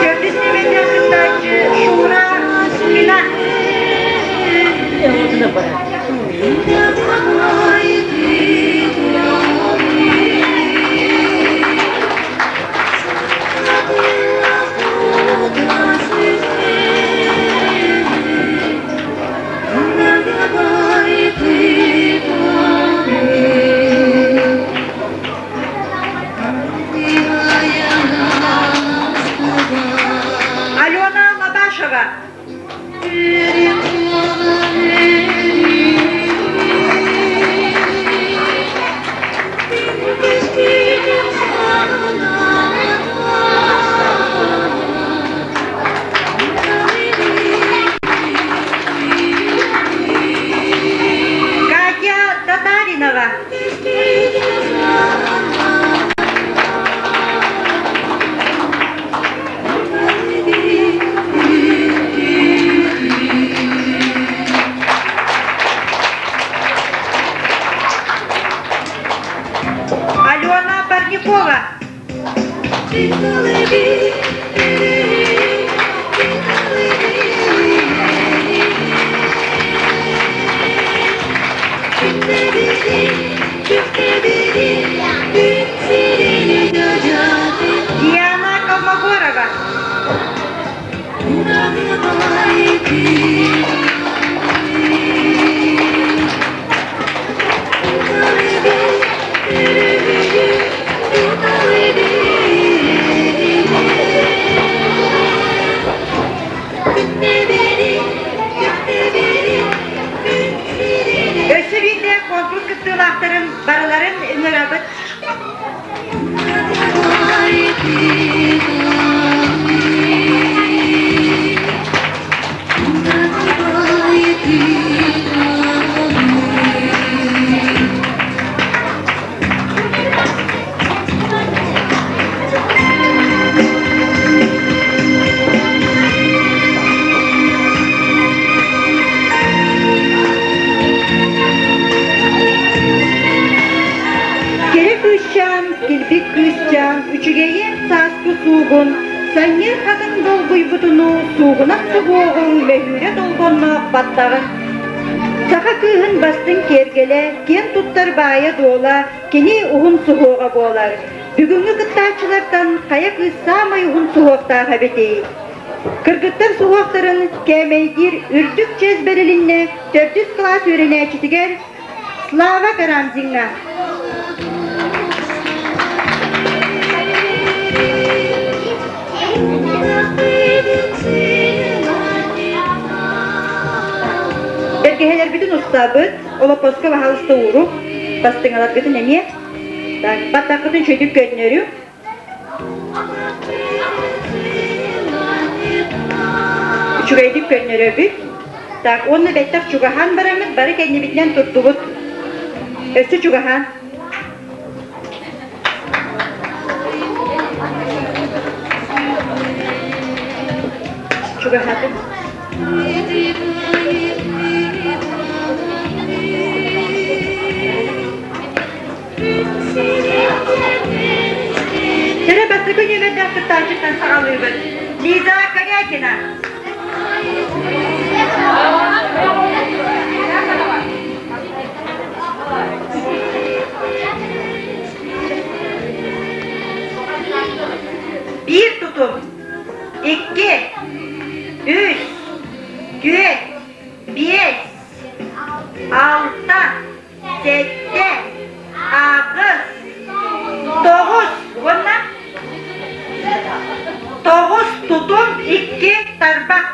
Төрдүс миэрэлээх кыттааччы Шура Сумина. Алена Лобашева. Катя Татаринова. Алена Парникова. Диана Колмогорова. Өссө биирдэ конкурс кыттыылаахтарын барыларын ыҥырабыт. Кэрэ кыысчаан, килбик кыысчаан, үчүгэйиэн сааскы суугун, санньыар хатыҥ долгуйбутунуу суугунах суһуоҕуҥ мөһүүрэ долгонноох баттаҕын. Саха кыыһын бастыҥ киэргэлэ, киэн туттар баайа-дуола, кини уһун суһуоҕа буолар. Бүгүҥҥү кыттааччылартан хайа кыыс саамай уһун суһуохтаах эбитий? Кыргыттар суһуохтарын кээмэйдиир үрдүк чиэс бэрилиннэ төрдүс кылаас үөрэнээччитигэр Слава Карамзиҥҥа. Бэргэһэлэрбитин устабыт, олоппоско баһаалыста уурук, бастыҥаларгытын эмиэ. Так, баттаххытын үчүгэйдик көннөрүҥ. Үчүгэйдик көннөрөбүт. Так, уонна бэттэх чугаһаан бараммыт, бары кэннибитинэн турдубут. Өссө чугаһаан. Чугаһаатын. Кэрэ бастакы нүөмэрдээх кыттааччыттан саҕалыыбыт. Лиза Корякина. Биир тутум, икки, үс, түөрт, биэс, алта. сэттэ, аҕыс, тоҕус уонна тоҕус тутум икки тарбах.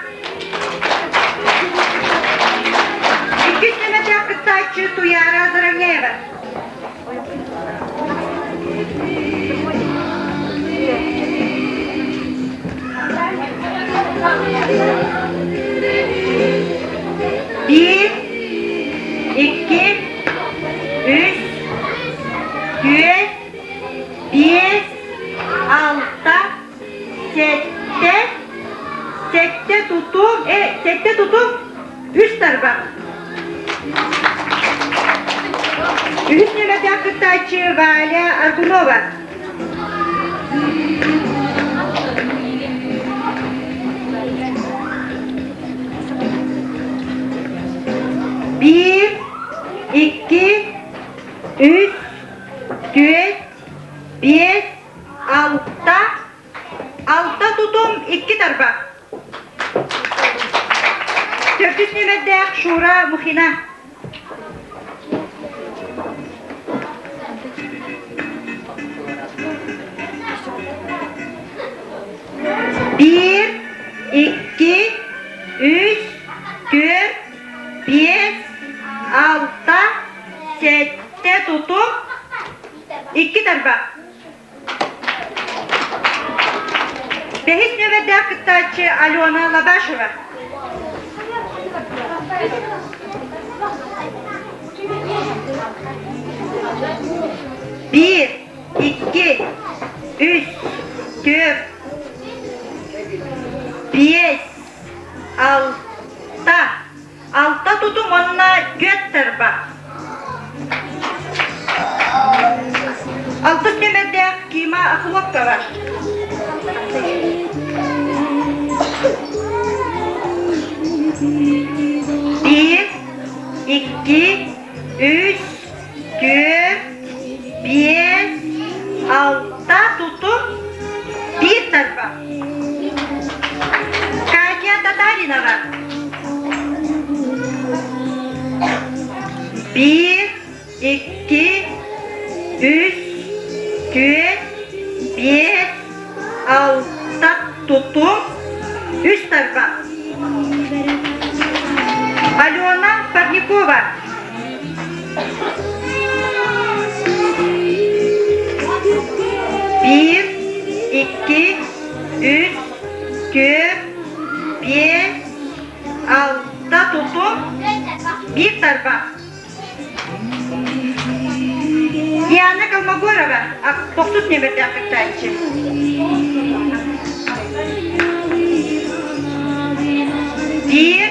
Иккис нүөмэрдээх кыттааччы Туйаара Заровняева. Биир, икки, үс, түөрт, биэс, алта, сэттэ, сэттэ тутум, э, сэттэ тутум, үс тарбах. Үһүс нүөмэрдээх кыттааччы Валя Аргунова. Биир, икки, үс, түөрт, биэс, алта, алта тутум, икки тарбах. Төрдүс нүөмэрдээх Шура Мухина. Биир, икки, үс, түөрт, биэс, алта, сэттэ тутум, икки тарбах. Бэһис нүөмэрдээх кыттааччы Алена Лобашева. Биир, икки, үс, түөрт, биэс, алта. Алта тутум уонна түөрт тарбах. Алтыс нүөмэрдээх Кима Охлопкова. Биир, икки, үс, түөрт, биэс, алта тутум, биир тарбах. Катя Татаринова. Биир, икки, үс, түөрт, биэс, алта тутум, үс тарбах. Алена Парникова. Биир, икки, үс, түөрт, биэс, алта тутум, биир тарбах. Диана Колмогорова, тохсус нүөмэрдээх кыттааччы. Биир,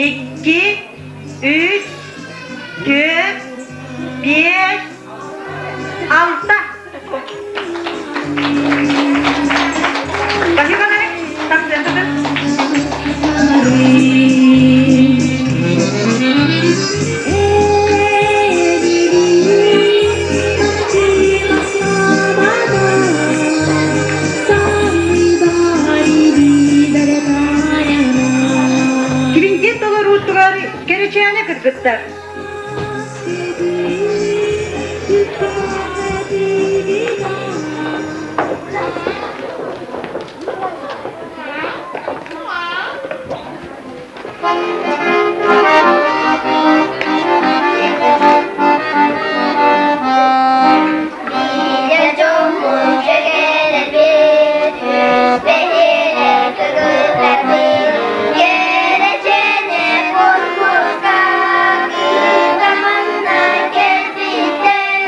икки, үс, түөрт, биэс, алта. Баһыыбалары тахсыан Квинтет толоруутугар Кэрэчээнэ кыргыттар.
Бииргэ дьоммун дьэгэлэрбит, бэһиэлэ кыргыттарбыт, кэрэчээнэ курбуска, кыыта манна кэлбиттэр.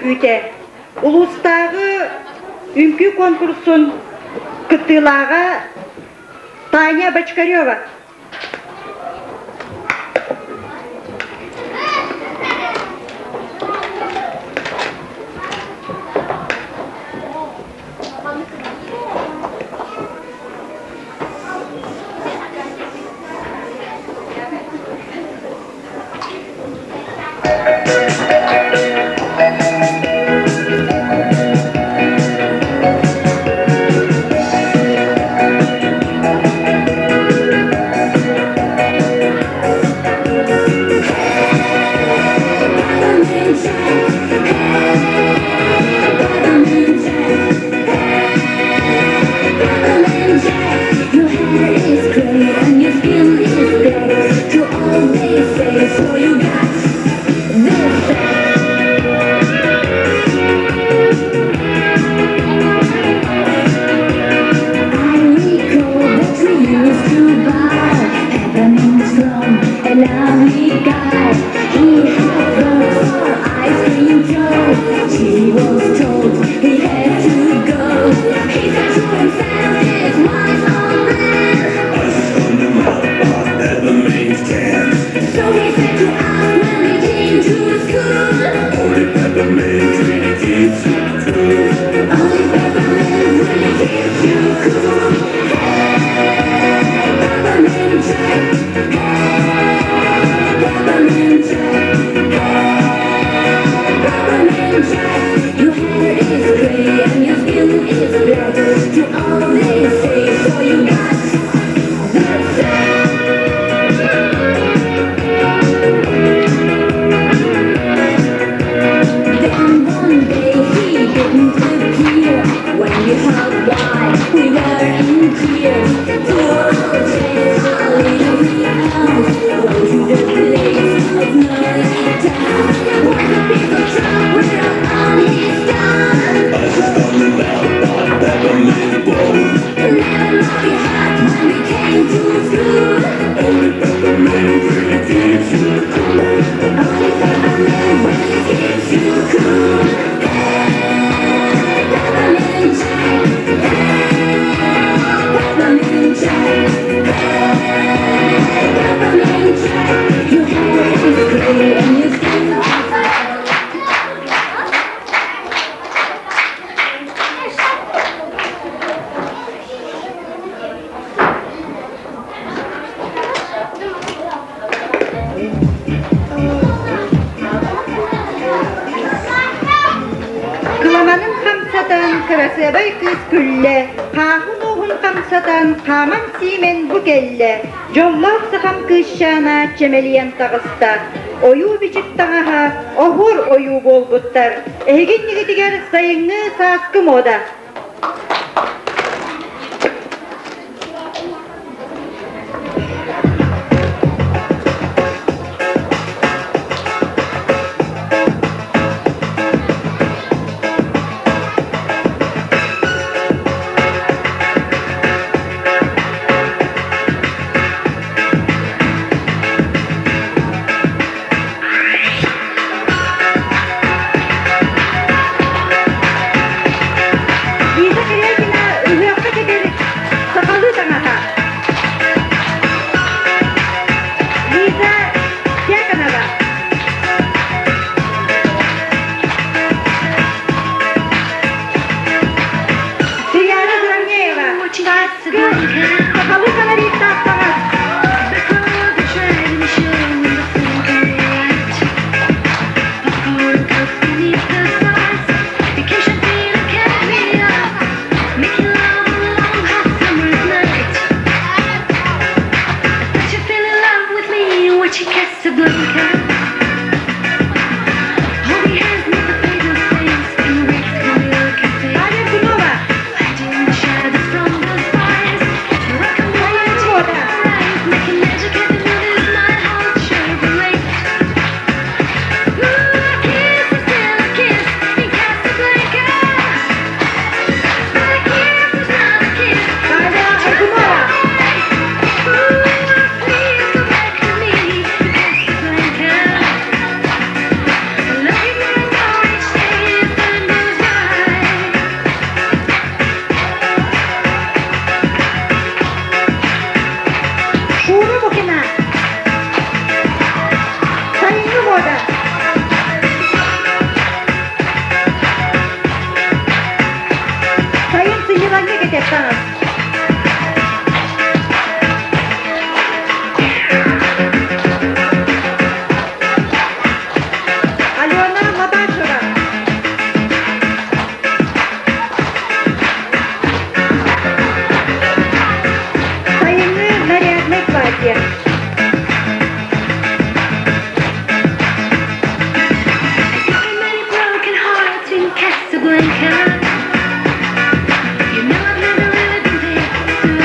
үҥкүүтэ. Улуустааҕы үҥкүү конкурсун кыттыылааҕа Таня Бочкарева.
Your hair is gray and your skin is black. To all they say, so you got this back. I recall that we used to buy peppermints from a lovely guy. He had worked for ice cream Joe. She was told he had to go. He said to himself, this wise old man.
Ice on the mouth, but peppermint can.
So he said to us when we came to school.
Only peppermint really keeps you cool.
Only peppermint really keeps you cool. Hey, peppermint Jack. Hey, peppermint Jack. Hey, peppermint Jack. Your hair is gray and your skin is black. To all they say, so you got the sack. Then one day he didn't appear. When we heard why, we were in tears. Poor old Jack, our little house, go to the place of noisy town. Where the people talk were on his tongue.
Ice on the mouth, but peppermint won't.
Never knock your hat when we came to school.
Only peppermint really keeps you cool.
Only peppermint really keeps you cool. Hey, peppermint Jack. Hey, peppermint Jack. Hey, peppermint Jack. Your hair is gray and your skin is black.
Кыламанын хамсатан, кырасыабай кыыс күллэ, хааһын ууһун хамсатан, хааман сиимэн бу кэллэ, дьоллоох сахам кыысчаана чэмэлийэн таҕыста, ойуу-бичик таҥаһа оһуор ойуу буолбуттар, эһиги иннигитигэр сайыҥҥы сааскы муода. Лиза Корякина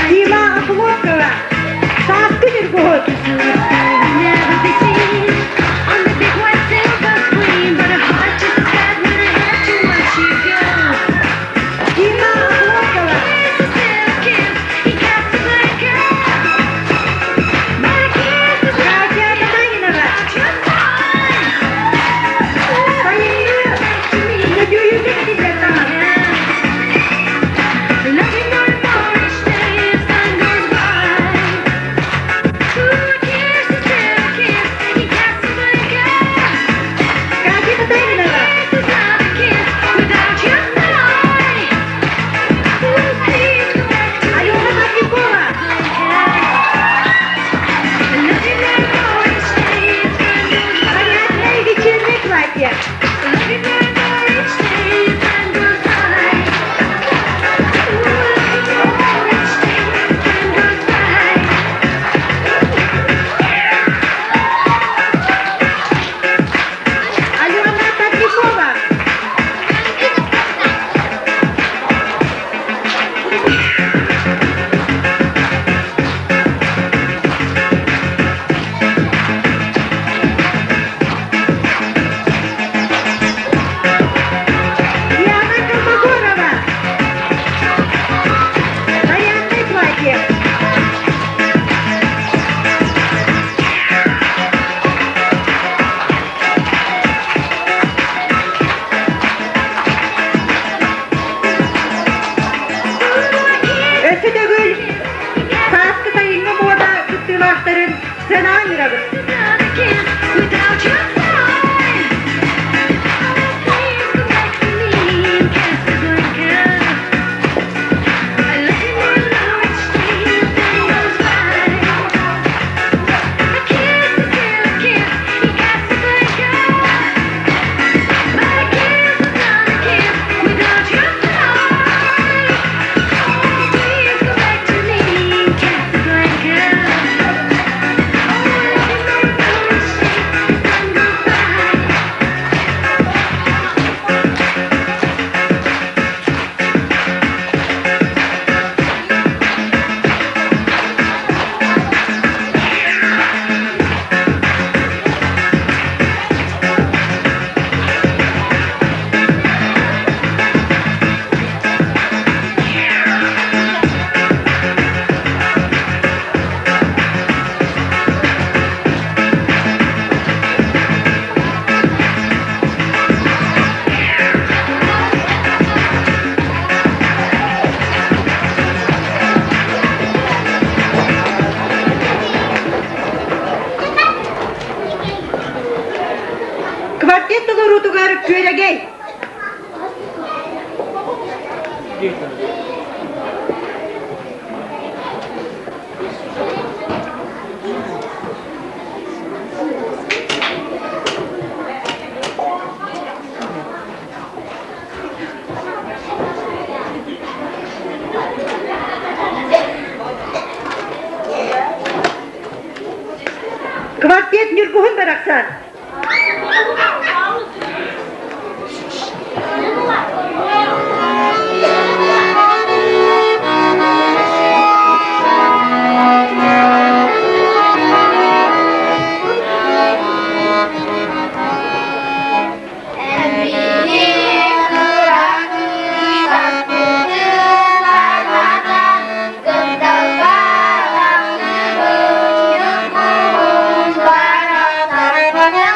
Дима Охлопкова, Сааскы Ньургуһун. Дима Охлопкова. Катя Татаринова. Сайыҥҥы Нөдүөйүүгэ кэтиллэр таҥас. Катя Татаринова. Алена Мордюкова. Нарядное вечернее платье. Алена Павлюкова. Диана Колмогорова. Нарядное платье. Өссө төгүл сааскы сайыҥҥы муода кыттыылаахтарын сыанаҕа ыҥырабыт. Квартет толоруутугар күөрэгэй. Квартет Ньургуһун барахсан.
Кынталга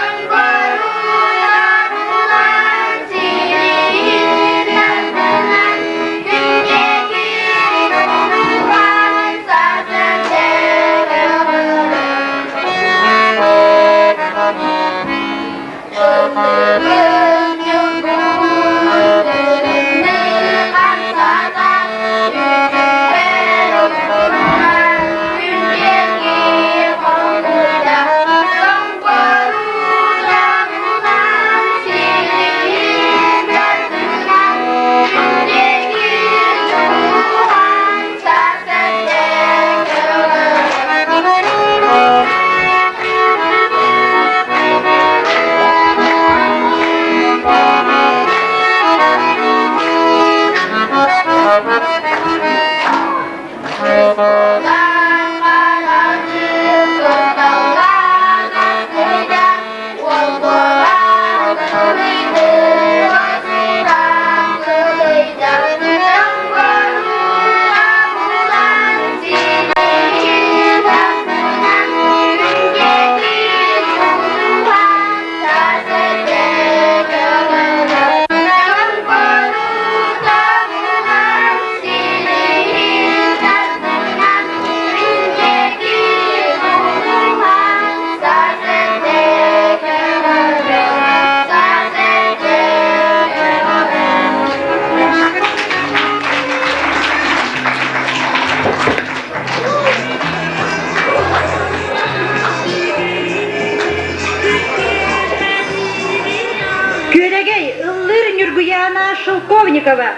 Ньургуйаана Шелковникова.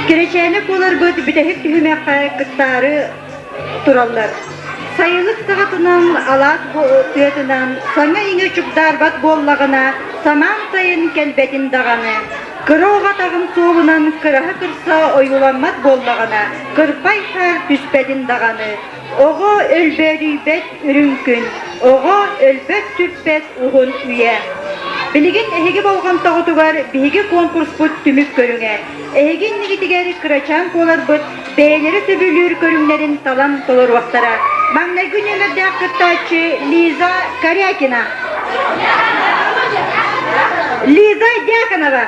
Кэрэчээнэ куоларбыт бүтэһик түһүмэххэ кыттаары тураллар. Сайылык саҕатынан, алаас тыатынан саҥа-иҥэ чугдаарбат буоллаҕына, самаан сайын кэлбэтин даҕаны. Кыра оҕо атаҕын суолунан кыраһа кырса ойууламмат буоллаҕына, кырпай хаар түспэтин даҕаны. Оҕо өлбөөдүйбэт үрүҥ күн, оҕо өлбөт-сүппэт уһун үйэ. Билигин эһиги болҕомтоҕутугар биһиги конкурспут түмүк көрүҥэ. Эһиги иннигитигэр кырачаан куоларбыт бэйэлэрэ сөбүлүүр көрүҥнэрин талан толоруохтара. Маҥнайгы нүөмэрдээх кыттааччы Лиза Корякина. Лиза Дьяконова.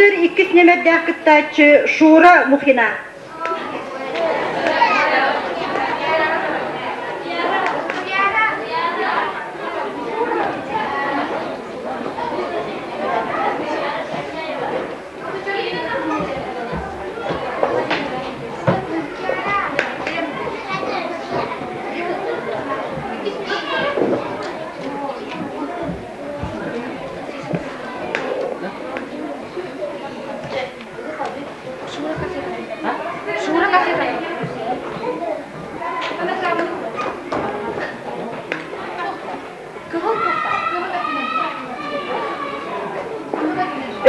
Сындыыр иккис нүөмэрдээх кыттааччы Шура Мухина.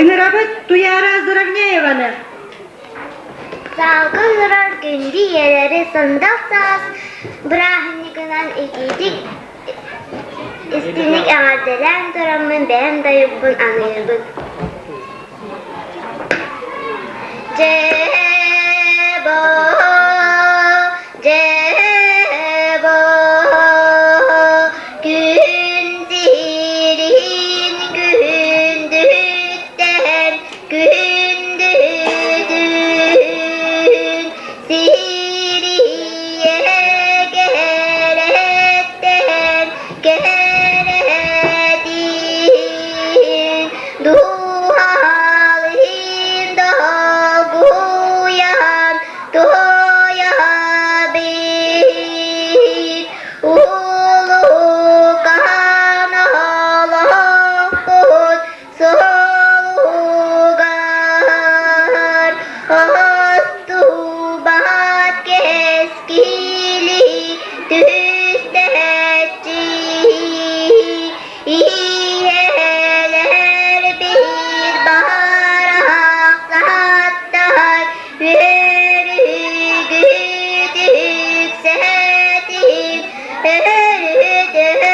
Ыҥырабыт Туяра Заровняеваны.
Саалга олорор күндү ийэлэри сандал саас бырааһынньыгынан итиитик истиҥник эҕэрдэлээн тураммын бэйэм дойдубун аныыбын. Дьээ-боо, дьээ-боо, күн сирин күндүттэн күндүтүн сирийэ кэрэттэн кэрэтин дууһалыын долгуйан туойабын улуукан олохпут суолугар устубат кэскили түстэччи ийэлэр биир барахсаттар үөрүүгүт үксэтин өрүтүн.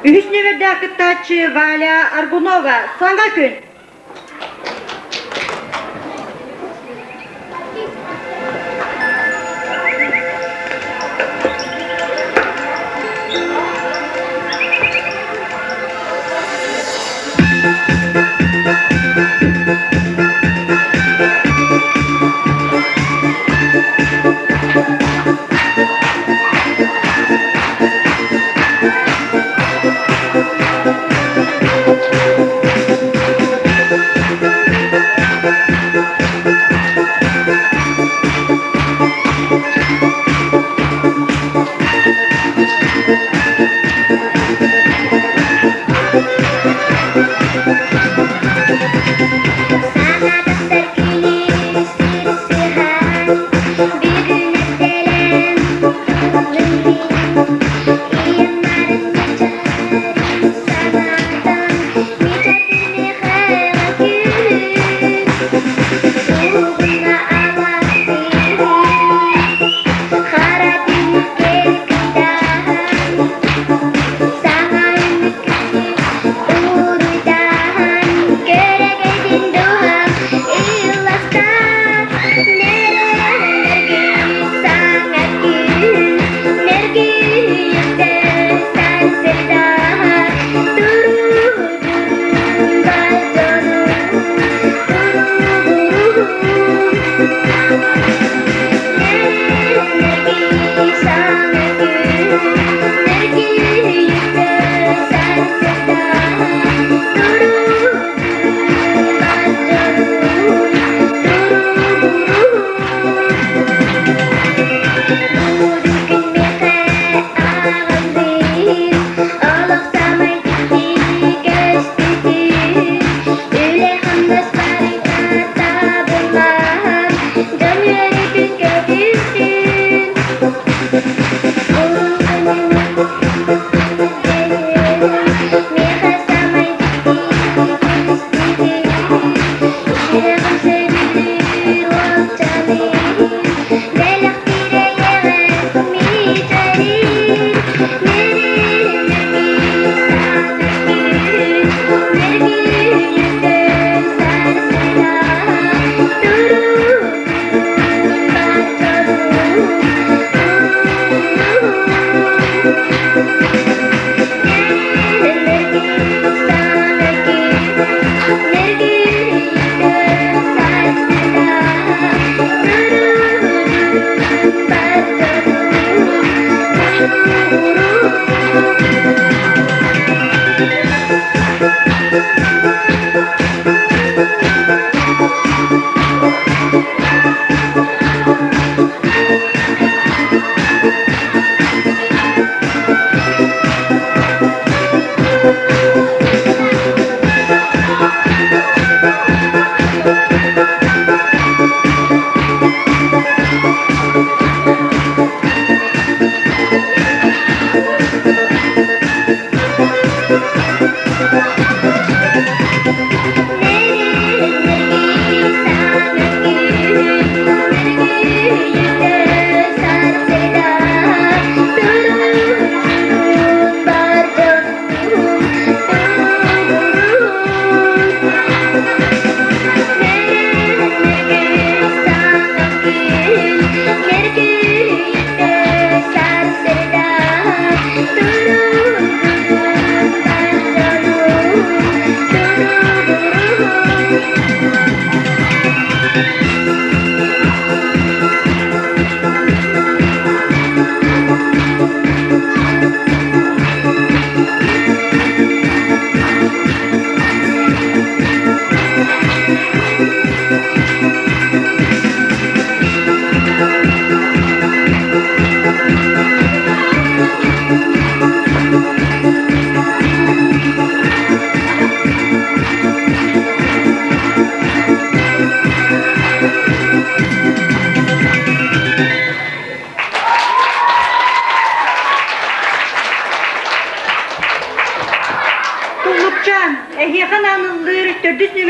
Үһүс нүөмэрдээх кыттааччы Валя Аргунова. Саҥа күн.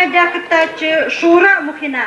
нүөмэрдээх кыттааччы Шура Мухина.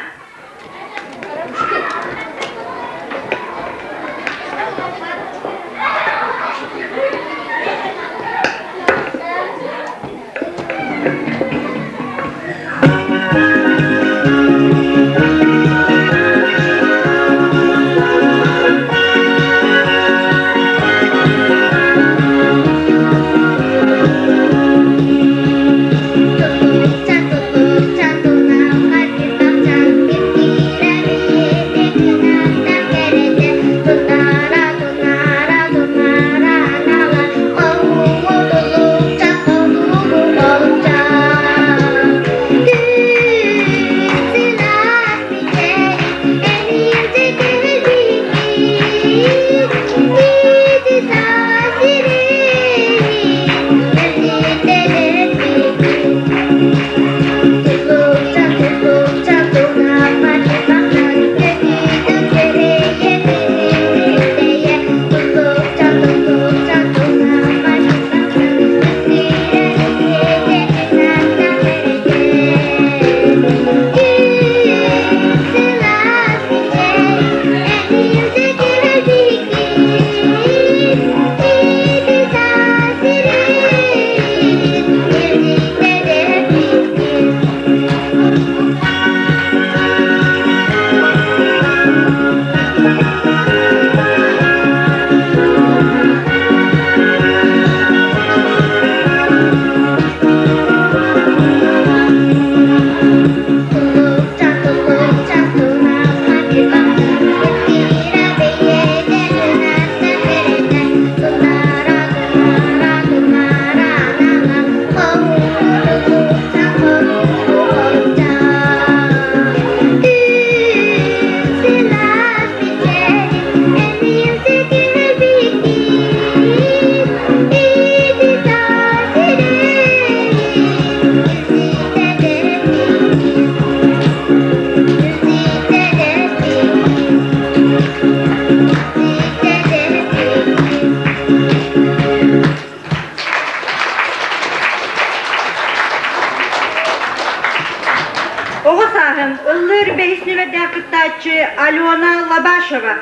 Оҕо сааһым ыллыыр бэһис нүмэрдээх кыттааччы Алена Лобашева.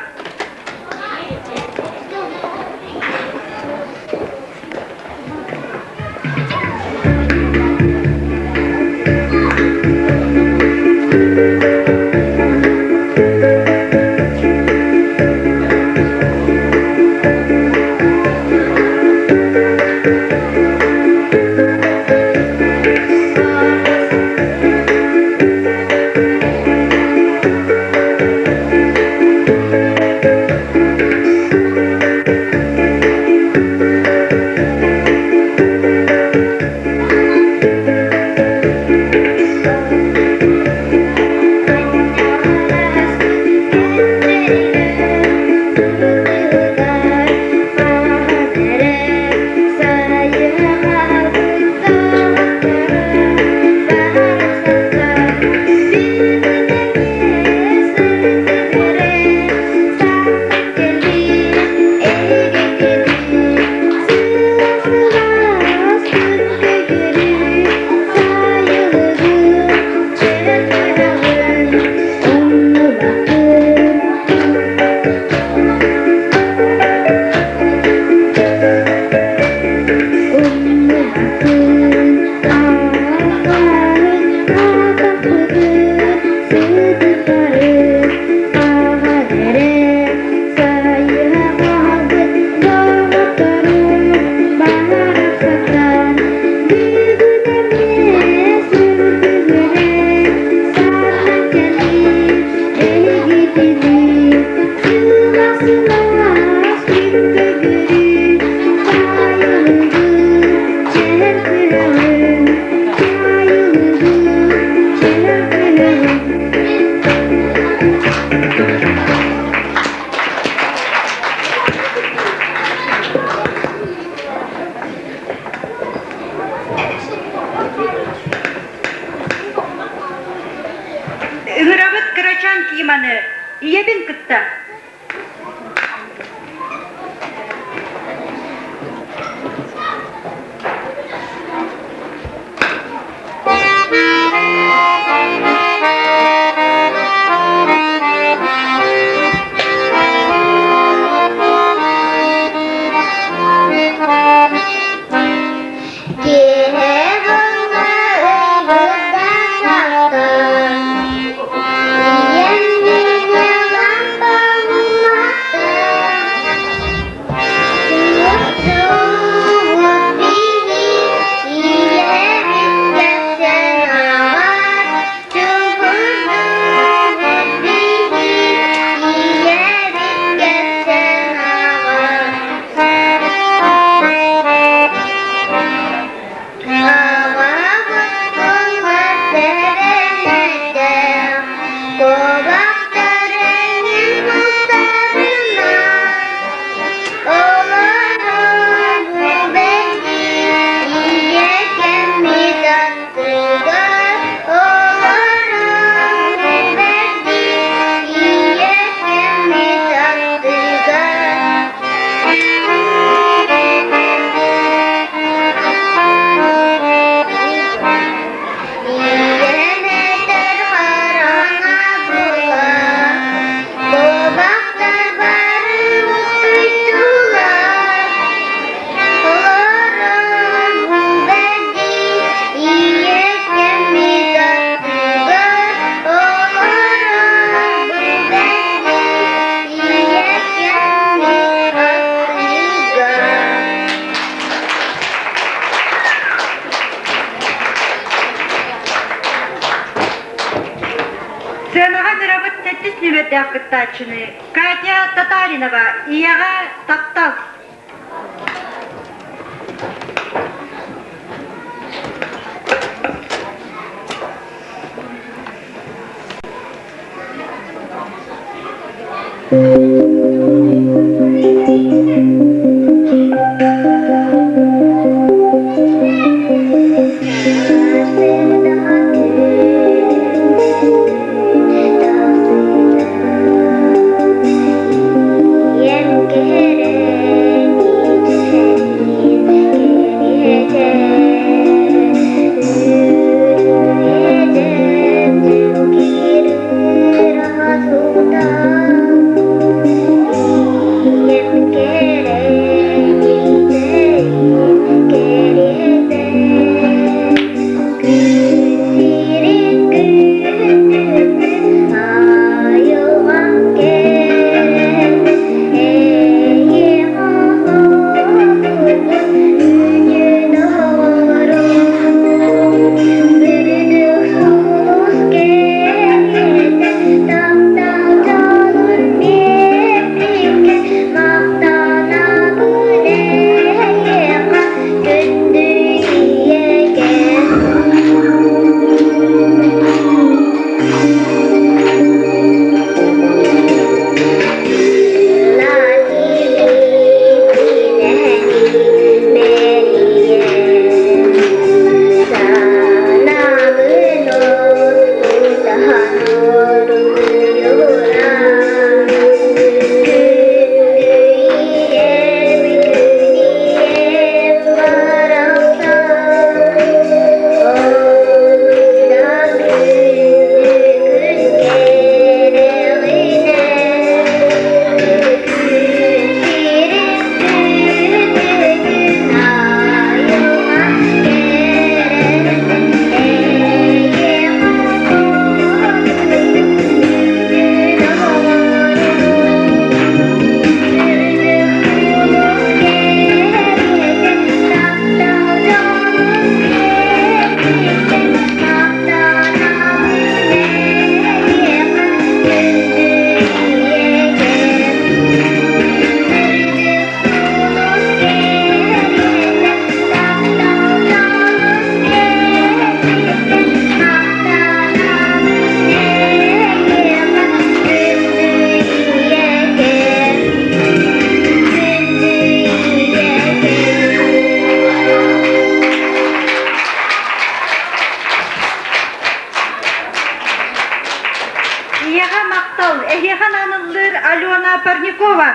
Ыҥырабыт кырачаан Киманы ийэбин кытта. нүөмэрдээх кыттааччыны Катя Татаринова Ийэҕэ таптал. Ийэҕэ махтал, эһиэхэ аныллыыр Алена Парникова.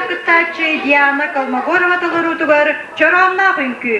күүстээх кыттааччы Диана Колмогорова толоруутугар Чороонноох үҥкүү.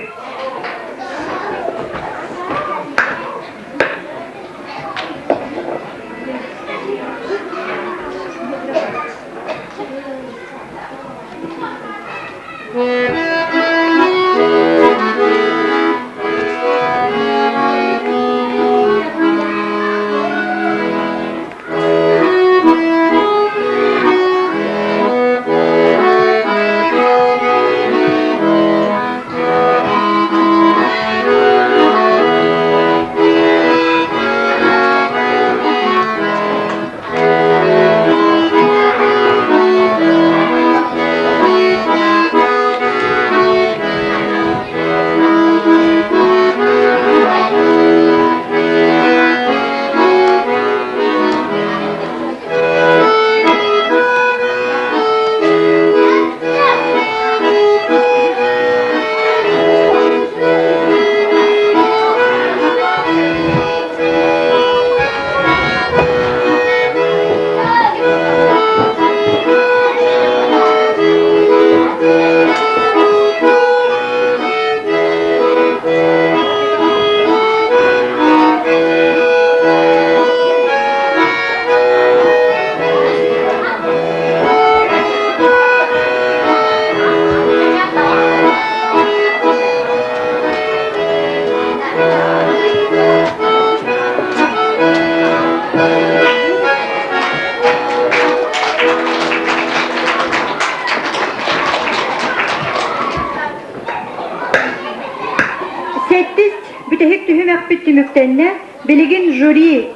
Сэттис бүтэһик түһүмэхпит түмүктэннэ. Билигин жюри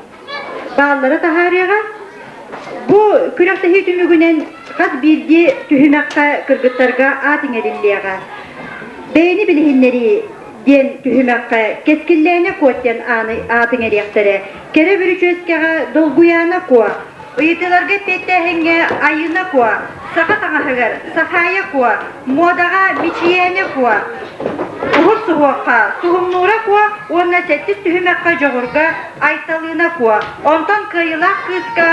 бааллары таһаарыаҕа. Бу күрэхтэһии түмүгүнэн хас биирдии түһүмэххэ кыргыттарга аат иҥэриллиэҕэ. Бэйэни билиһиннэрии диэн түһүмэххэ Кэскиллээнэ Куо диэн аат иҥэриэхтэрэ. Кэрэ бүрүчүөскэҕэ Долгуйаана Куо, ыйытыыларга эппиэттээһиҥҥэ Айыына Куо, саха таҥаһыгар Сахаайа Куо, муодаҕа Мичийээнэ Куо, уһун суһуохха Суһумнуура Куо уонна сэттис түһүмэххэ Дьоҕурга Айталыына Куо. Онтон кыайыылаах кыыска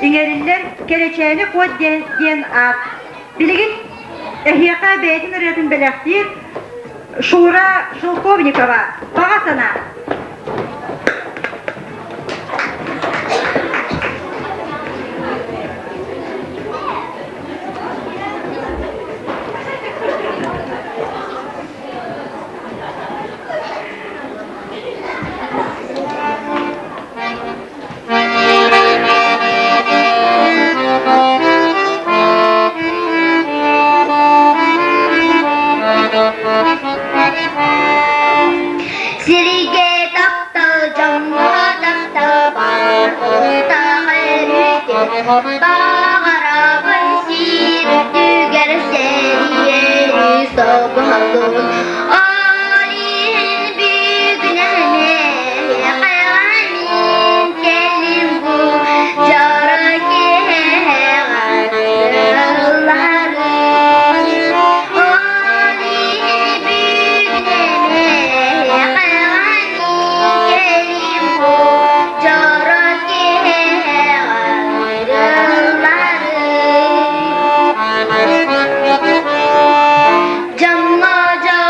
иҥэриллэр Кэрэчээнэ Куо диэн, диэн аат. Билигин эһиэхэ бэйэтин ырыатын бэлэхтиир Шура Шелковникова. Баҕа санаа.
Сиригэ таптал, дьоҥҥо таптал баар уһутаах эрүүтэ Баҕарабын сир үрдүгэр сэрийэри соболун Ол иһин бүгүн эһиэхэ мин кэллим бу дьоро киэһэҕэ ыллаһары Ол иһин бүгүн эһиэхэ мин кэллим бу дьоро киэһэҕэ ыллаһары Дьоҥҥо дьон.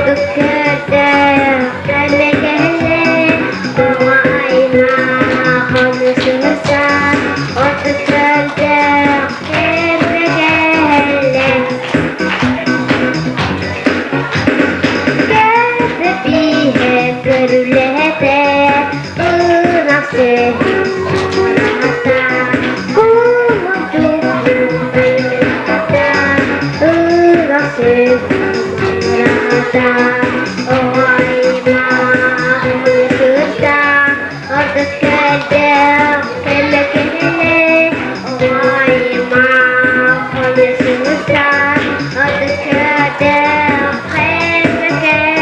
Ордук көрдөөх кэлэ кэлэ, оҕо аймах ону сыһыса, ордук көрдөөх кэлэ кэлэ. Кэпсэтииһэ көрүлэһэтэ, ынах сүөһү кумуччу ынах сүөһү оҕо аймах кытта ордук көрдөөх кэлэ кэлэ оҕо аймах хойусута ордук көрдөөх кэлэ кэлэ.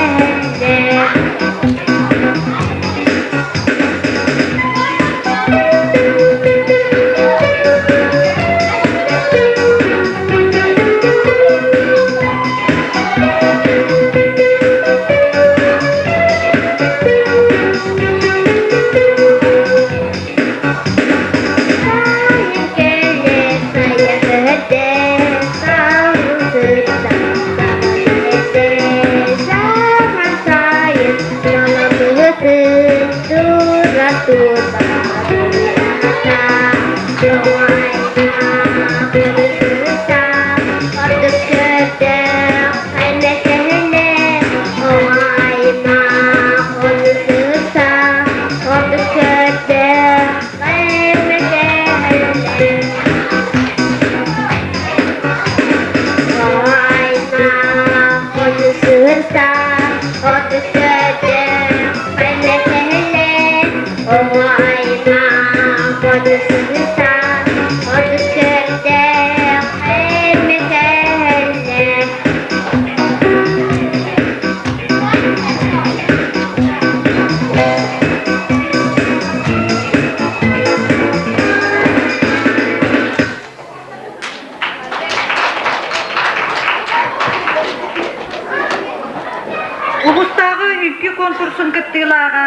Улуустааҕы үҥкүү конкурсун кыттыылааҕа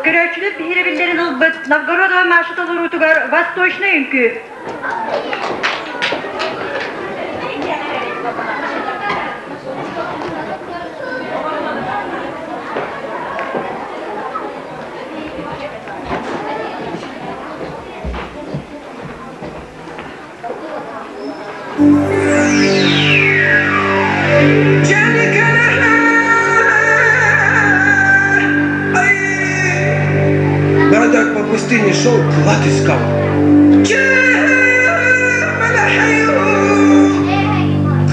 көрөөччүлэр биһирэбиллэрин ылбыт Новгородова Маша толоруутугар «Восточный үҥкүү».
Бродяг по пустыне шел, клад искал.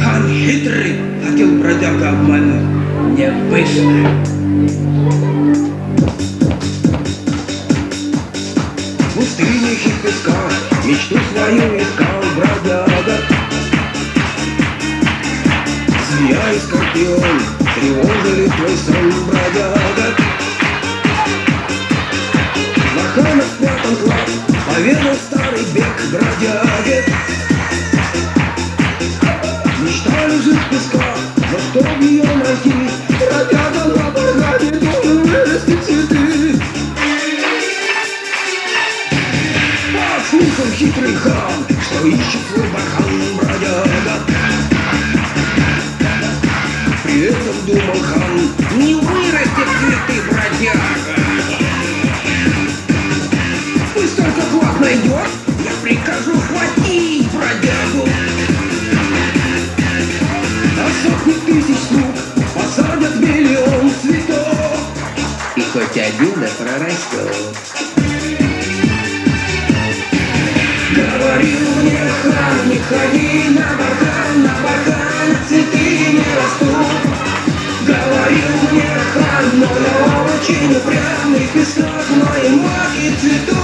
Хан хитрый хотел бродяга обмануть. Не вышло. В пустынях и песках мечту свою искал бродяга. Змея и скорпион тревожили твой сон, бродяга. В барханах спрятан клад, поведал старый бег бродяге. Мечта лежит в песках, но чтоб ее найти, бродяга на бархане должен вырасти цветы. Послушал хитрый хан, что ищет свой бархан бродяга. При этом думал хан, не вырастет цветы бродяга. Пусть только клад найдет, я прикажу хватить бродягу. А сотни тысяч слуг посадят миллион цветов.
И хоть один да прорастет.
Говорил мне хан, не ходи на бархан цветы не растут. Говорил мне хан, но я очень упрямый, в песках мои маки цветут.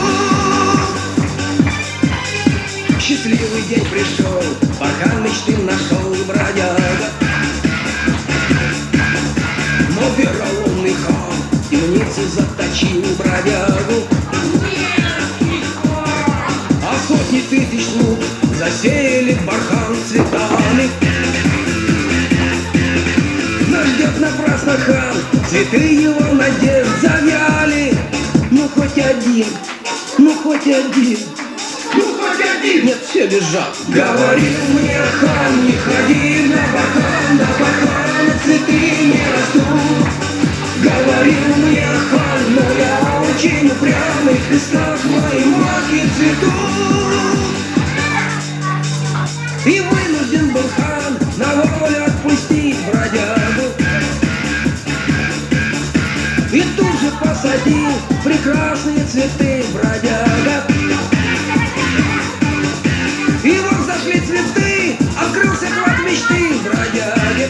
Счастливый день пришел, бархан мечты нашел бродяга. Но вероломный хан в темнице заточил бродягу. А сотни тысяч слуг засеяли бархан цветами. Но ждет напрасно хан, цветы его надежд завяли. Ну хоть один, ну хоть один, ну хоть один. Нет, все лежат. Говорил мне хан, не ходи на бархан, цветы не Прекрасные цветы, бродяга. И вот зашли цветы, открылся клад мечты, бродяги.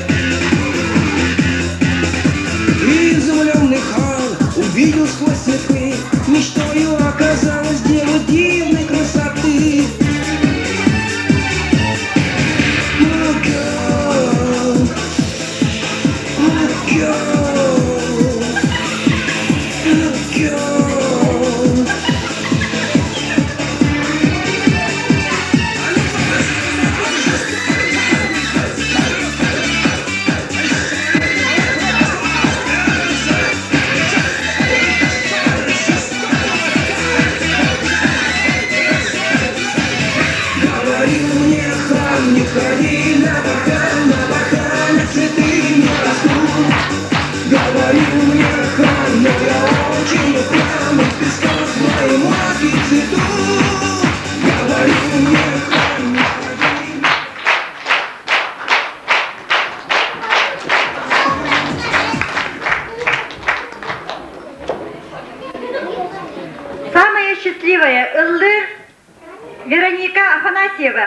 И изумленный хан увидел сквозь цветы, мечтою оказалось дева дивной красоты. My girl, my girl, my girl. Говорил мне хан, не ходи на бархан, на бархане цветы не растут. Говорил мне хан, но я очень упрям, и в песках мои маки цветут. Говорил мне хан, не ходи.
Самая счастливая ыллыыр Вероника Афанасьева.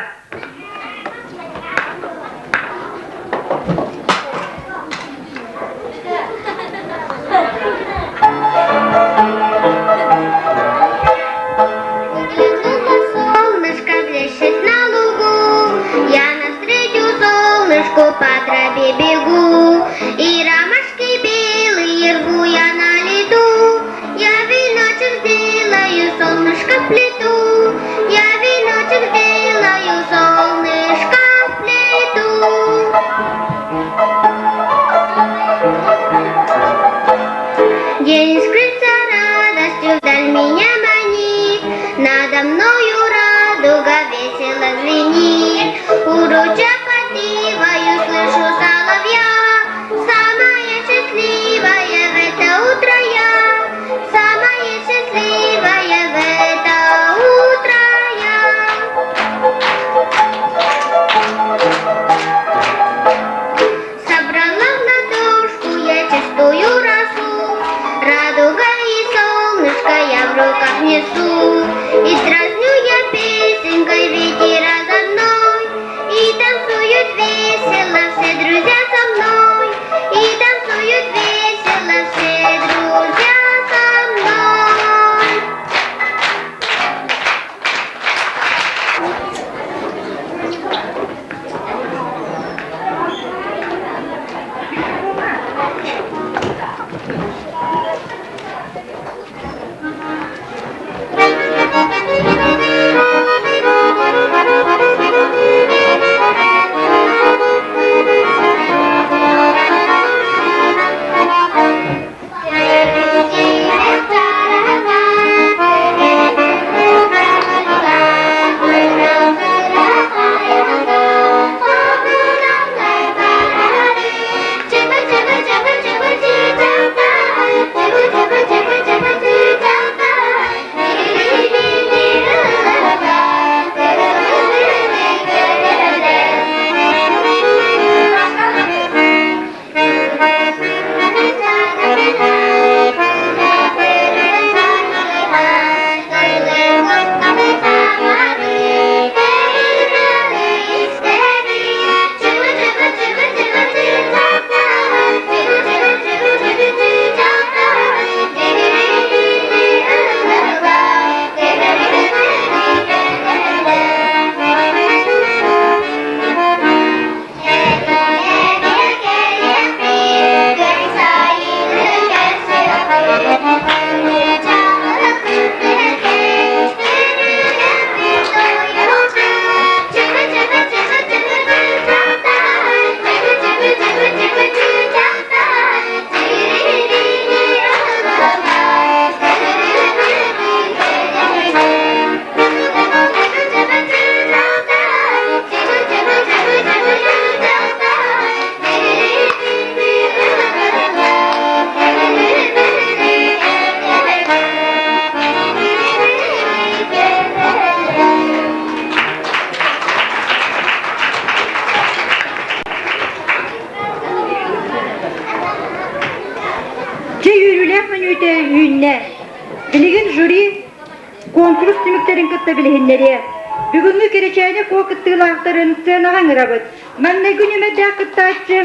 Выглянуло солнышко, блещет на лугу. Я навстречу солнышку по траве бегу. И ромашки белые рву я на лету. Я веночек сделаю, солнышко плету. Я веночек сделаю, солнышко.
Билигин жюри куонкурус түмүктэрин кытта билиһиннэриэ. Бүгүҥҥү Кэрэчээнэ Куо кыттыылаахтарын сценаҕа ыҥырабыт. Маҥнайгы нүмэрдээх кыттааччы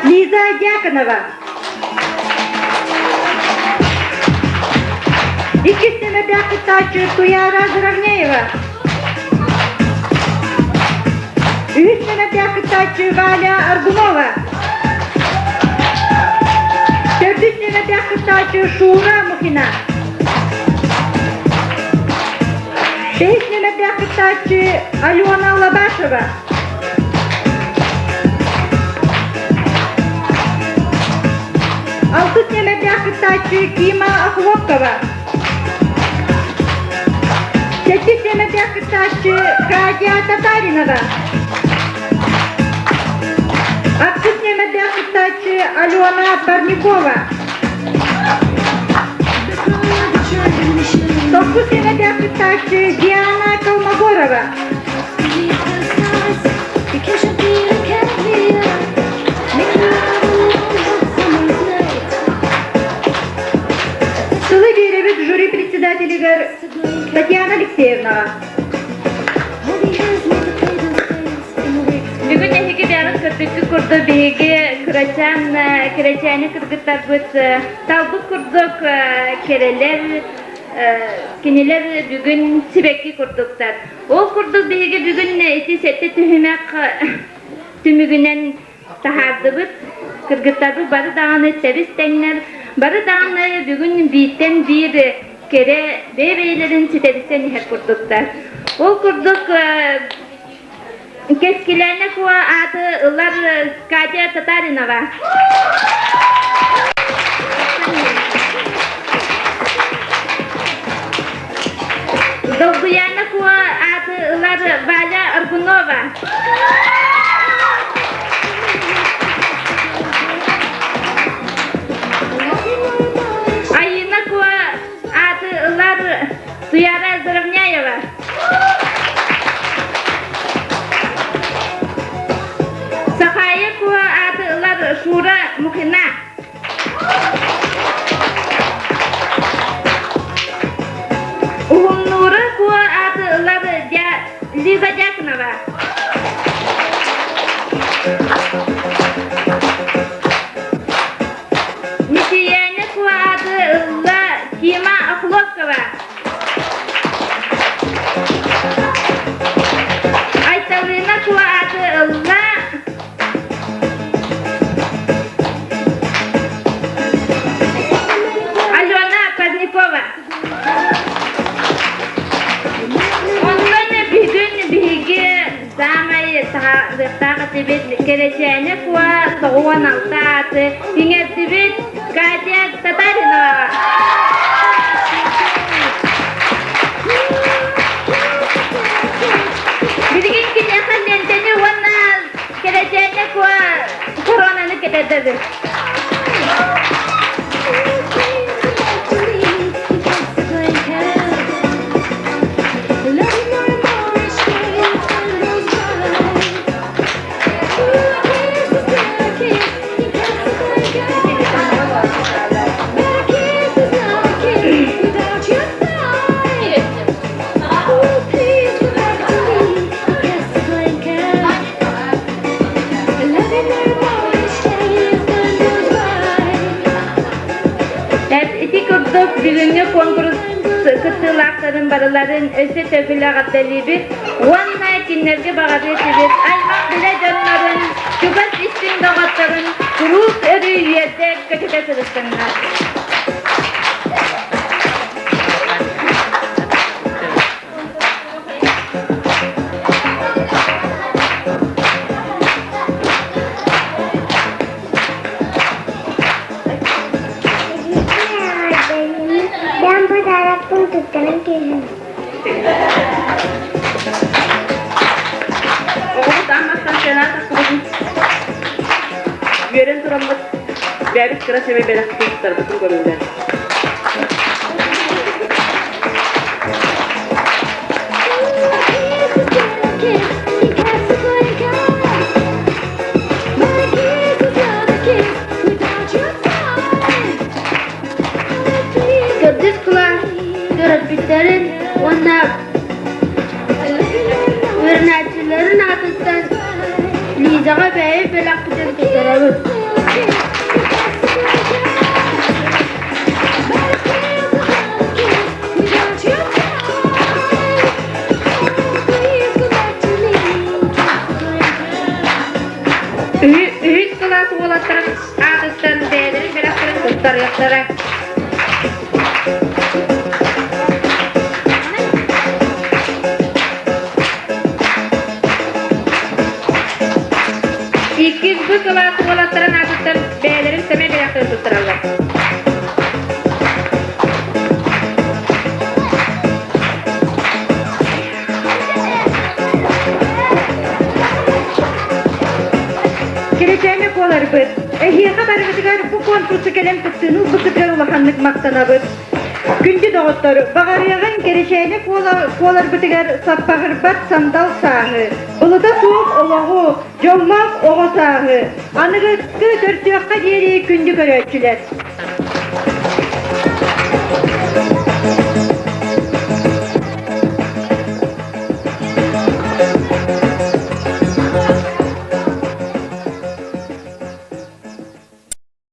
Лиза Дьяконова. Иккис нүмэрдээх кыттааччы Туяра Заровняева. Үһүс нүмэрдээх кыттааччы Валя Аргунова. Төрдүс нүмэрдээх кыттааччы Шура Мухина. Бэһис нүмэрдээх кыттааччы Алена Лобашева. Алтыс нүмэрдээх кыттааччы Кима Охлопкова. Сэттис нүмэрдээх кыттааччы Катя Татаринова. Ахсыс нүмэрдээх кыттааччы Алена Парникова. Тохсус нүмэрдээх кыттааччы Диана Колмогорова. Сылы биэрэбит жюри председателигэр Татьяна Алексеевнаҕа.
Бүгүн эһиги бэйэҕит көрбүккүт курдук биһиги кырачаан кэрэчээни кыргыттарбыт талбыт курдук кэрэлэр кинилэр бүгүн сибэкки курдуктар. Ол курдук биһиги бүгүн ити сэттэ түһүмэх түмүгүнэн таһаардыбыт. Кыргыттарбыт бары даҕаны тэбис тэҥнэр, бары даҕаны бүгүн бииртэн биир кэрэ бэйэ-бэйэлэрин ситэрсэн иһэр курдуктар. Ол курдук Кэскилээнэ Куо ааты ылар Катя Татаринова. Долгуяна Куо ааты ылар Валя Аргунова. Айына Куо ааты ылар Туяра Заровняева. Сахайа Куо ааты ылар Шура Мухина. Уһуннуура Куо ааты ылар Лиза Дьяконова. Мичийээнэ Куо ааты ылла Кима Охлопкова. Айталыына Куо ааты ылла Алена Позднякова. Онтон бүгүн биһиги саамай саҕалыахтаах этибит Кэрэчээнэ Куо 96 ааты иҥэрдибит Катя Татариноваҕа. Билигин киниэхэ лиэнтэни уонна Кэрэчээнэ Куо коронаны кэтэрдэбит. Ити курдук бүгүҥҥү куонкурус кыттыылаахтарын барыларын өссө төгүл эҕэрдэлиибит уонна кинилэргэ баҕарыы этибит аймах билэ дьоннорун, чугас истиҥ доҕотторун куруук өрүү үөрдэ көтүтэ сырыттыннар.
Бэйэм подарокпын туттаран киирдим.
Оҕобут аан бастаан сыанаҕа тахсыбытын үөрэн тураммыт, бэйэбит кыра сэмэй бэлэхпитин туттарбытын көрүллэр.
төрөппүттэрин уонна үөрэнээччилэрин аатыттан Лизаҕа бэйэ бэлэхпитин туттарабыт.
Үһүс кылаас уолаттарын аатыттан бэйэлэрин бэлэхтэрин туттарыахтара. Иккис Б кылаас уолаттарын аатыттан бэйэлэрин сэмэй бэлэхтэрин туттараллар.
Кирэчээнэ буоларбыт. Эһиэхэ барыгытыгар бу конкурсу кэлэн кыттыыны ылбыккытыгар улаханнык махтанабыт. Күндү доҕоттор, баҕарыаҕыҥ Кэрэчээнэ куоларбытыгар саппаҕырбат сандал сааһы, былыта суох олоҕу, дьоллоох оҕо сааһы, аныгыскы көрсүөххэ диэри күндү көрөөччүлэр.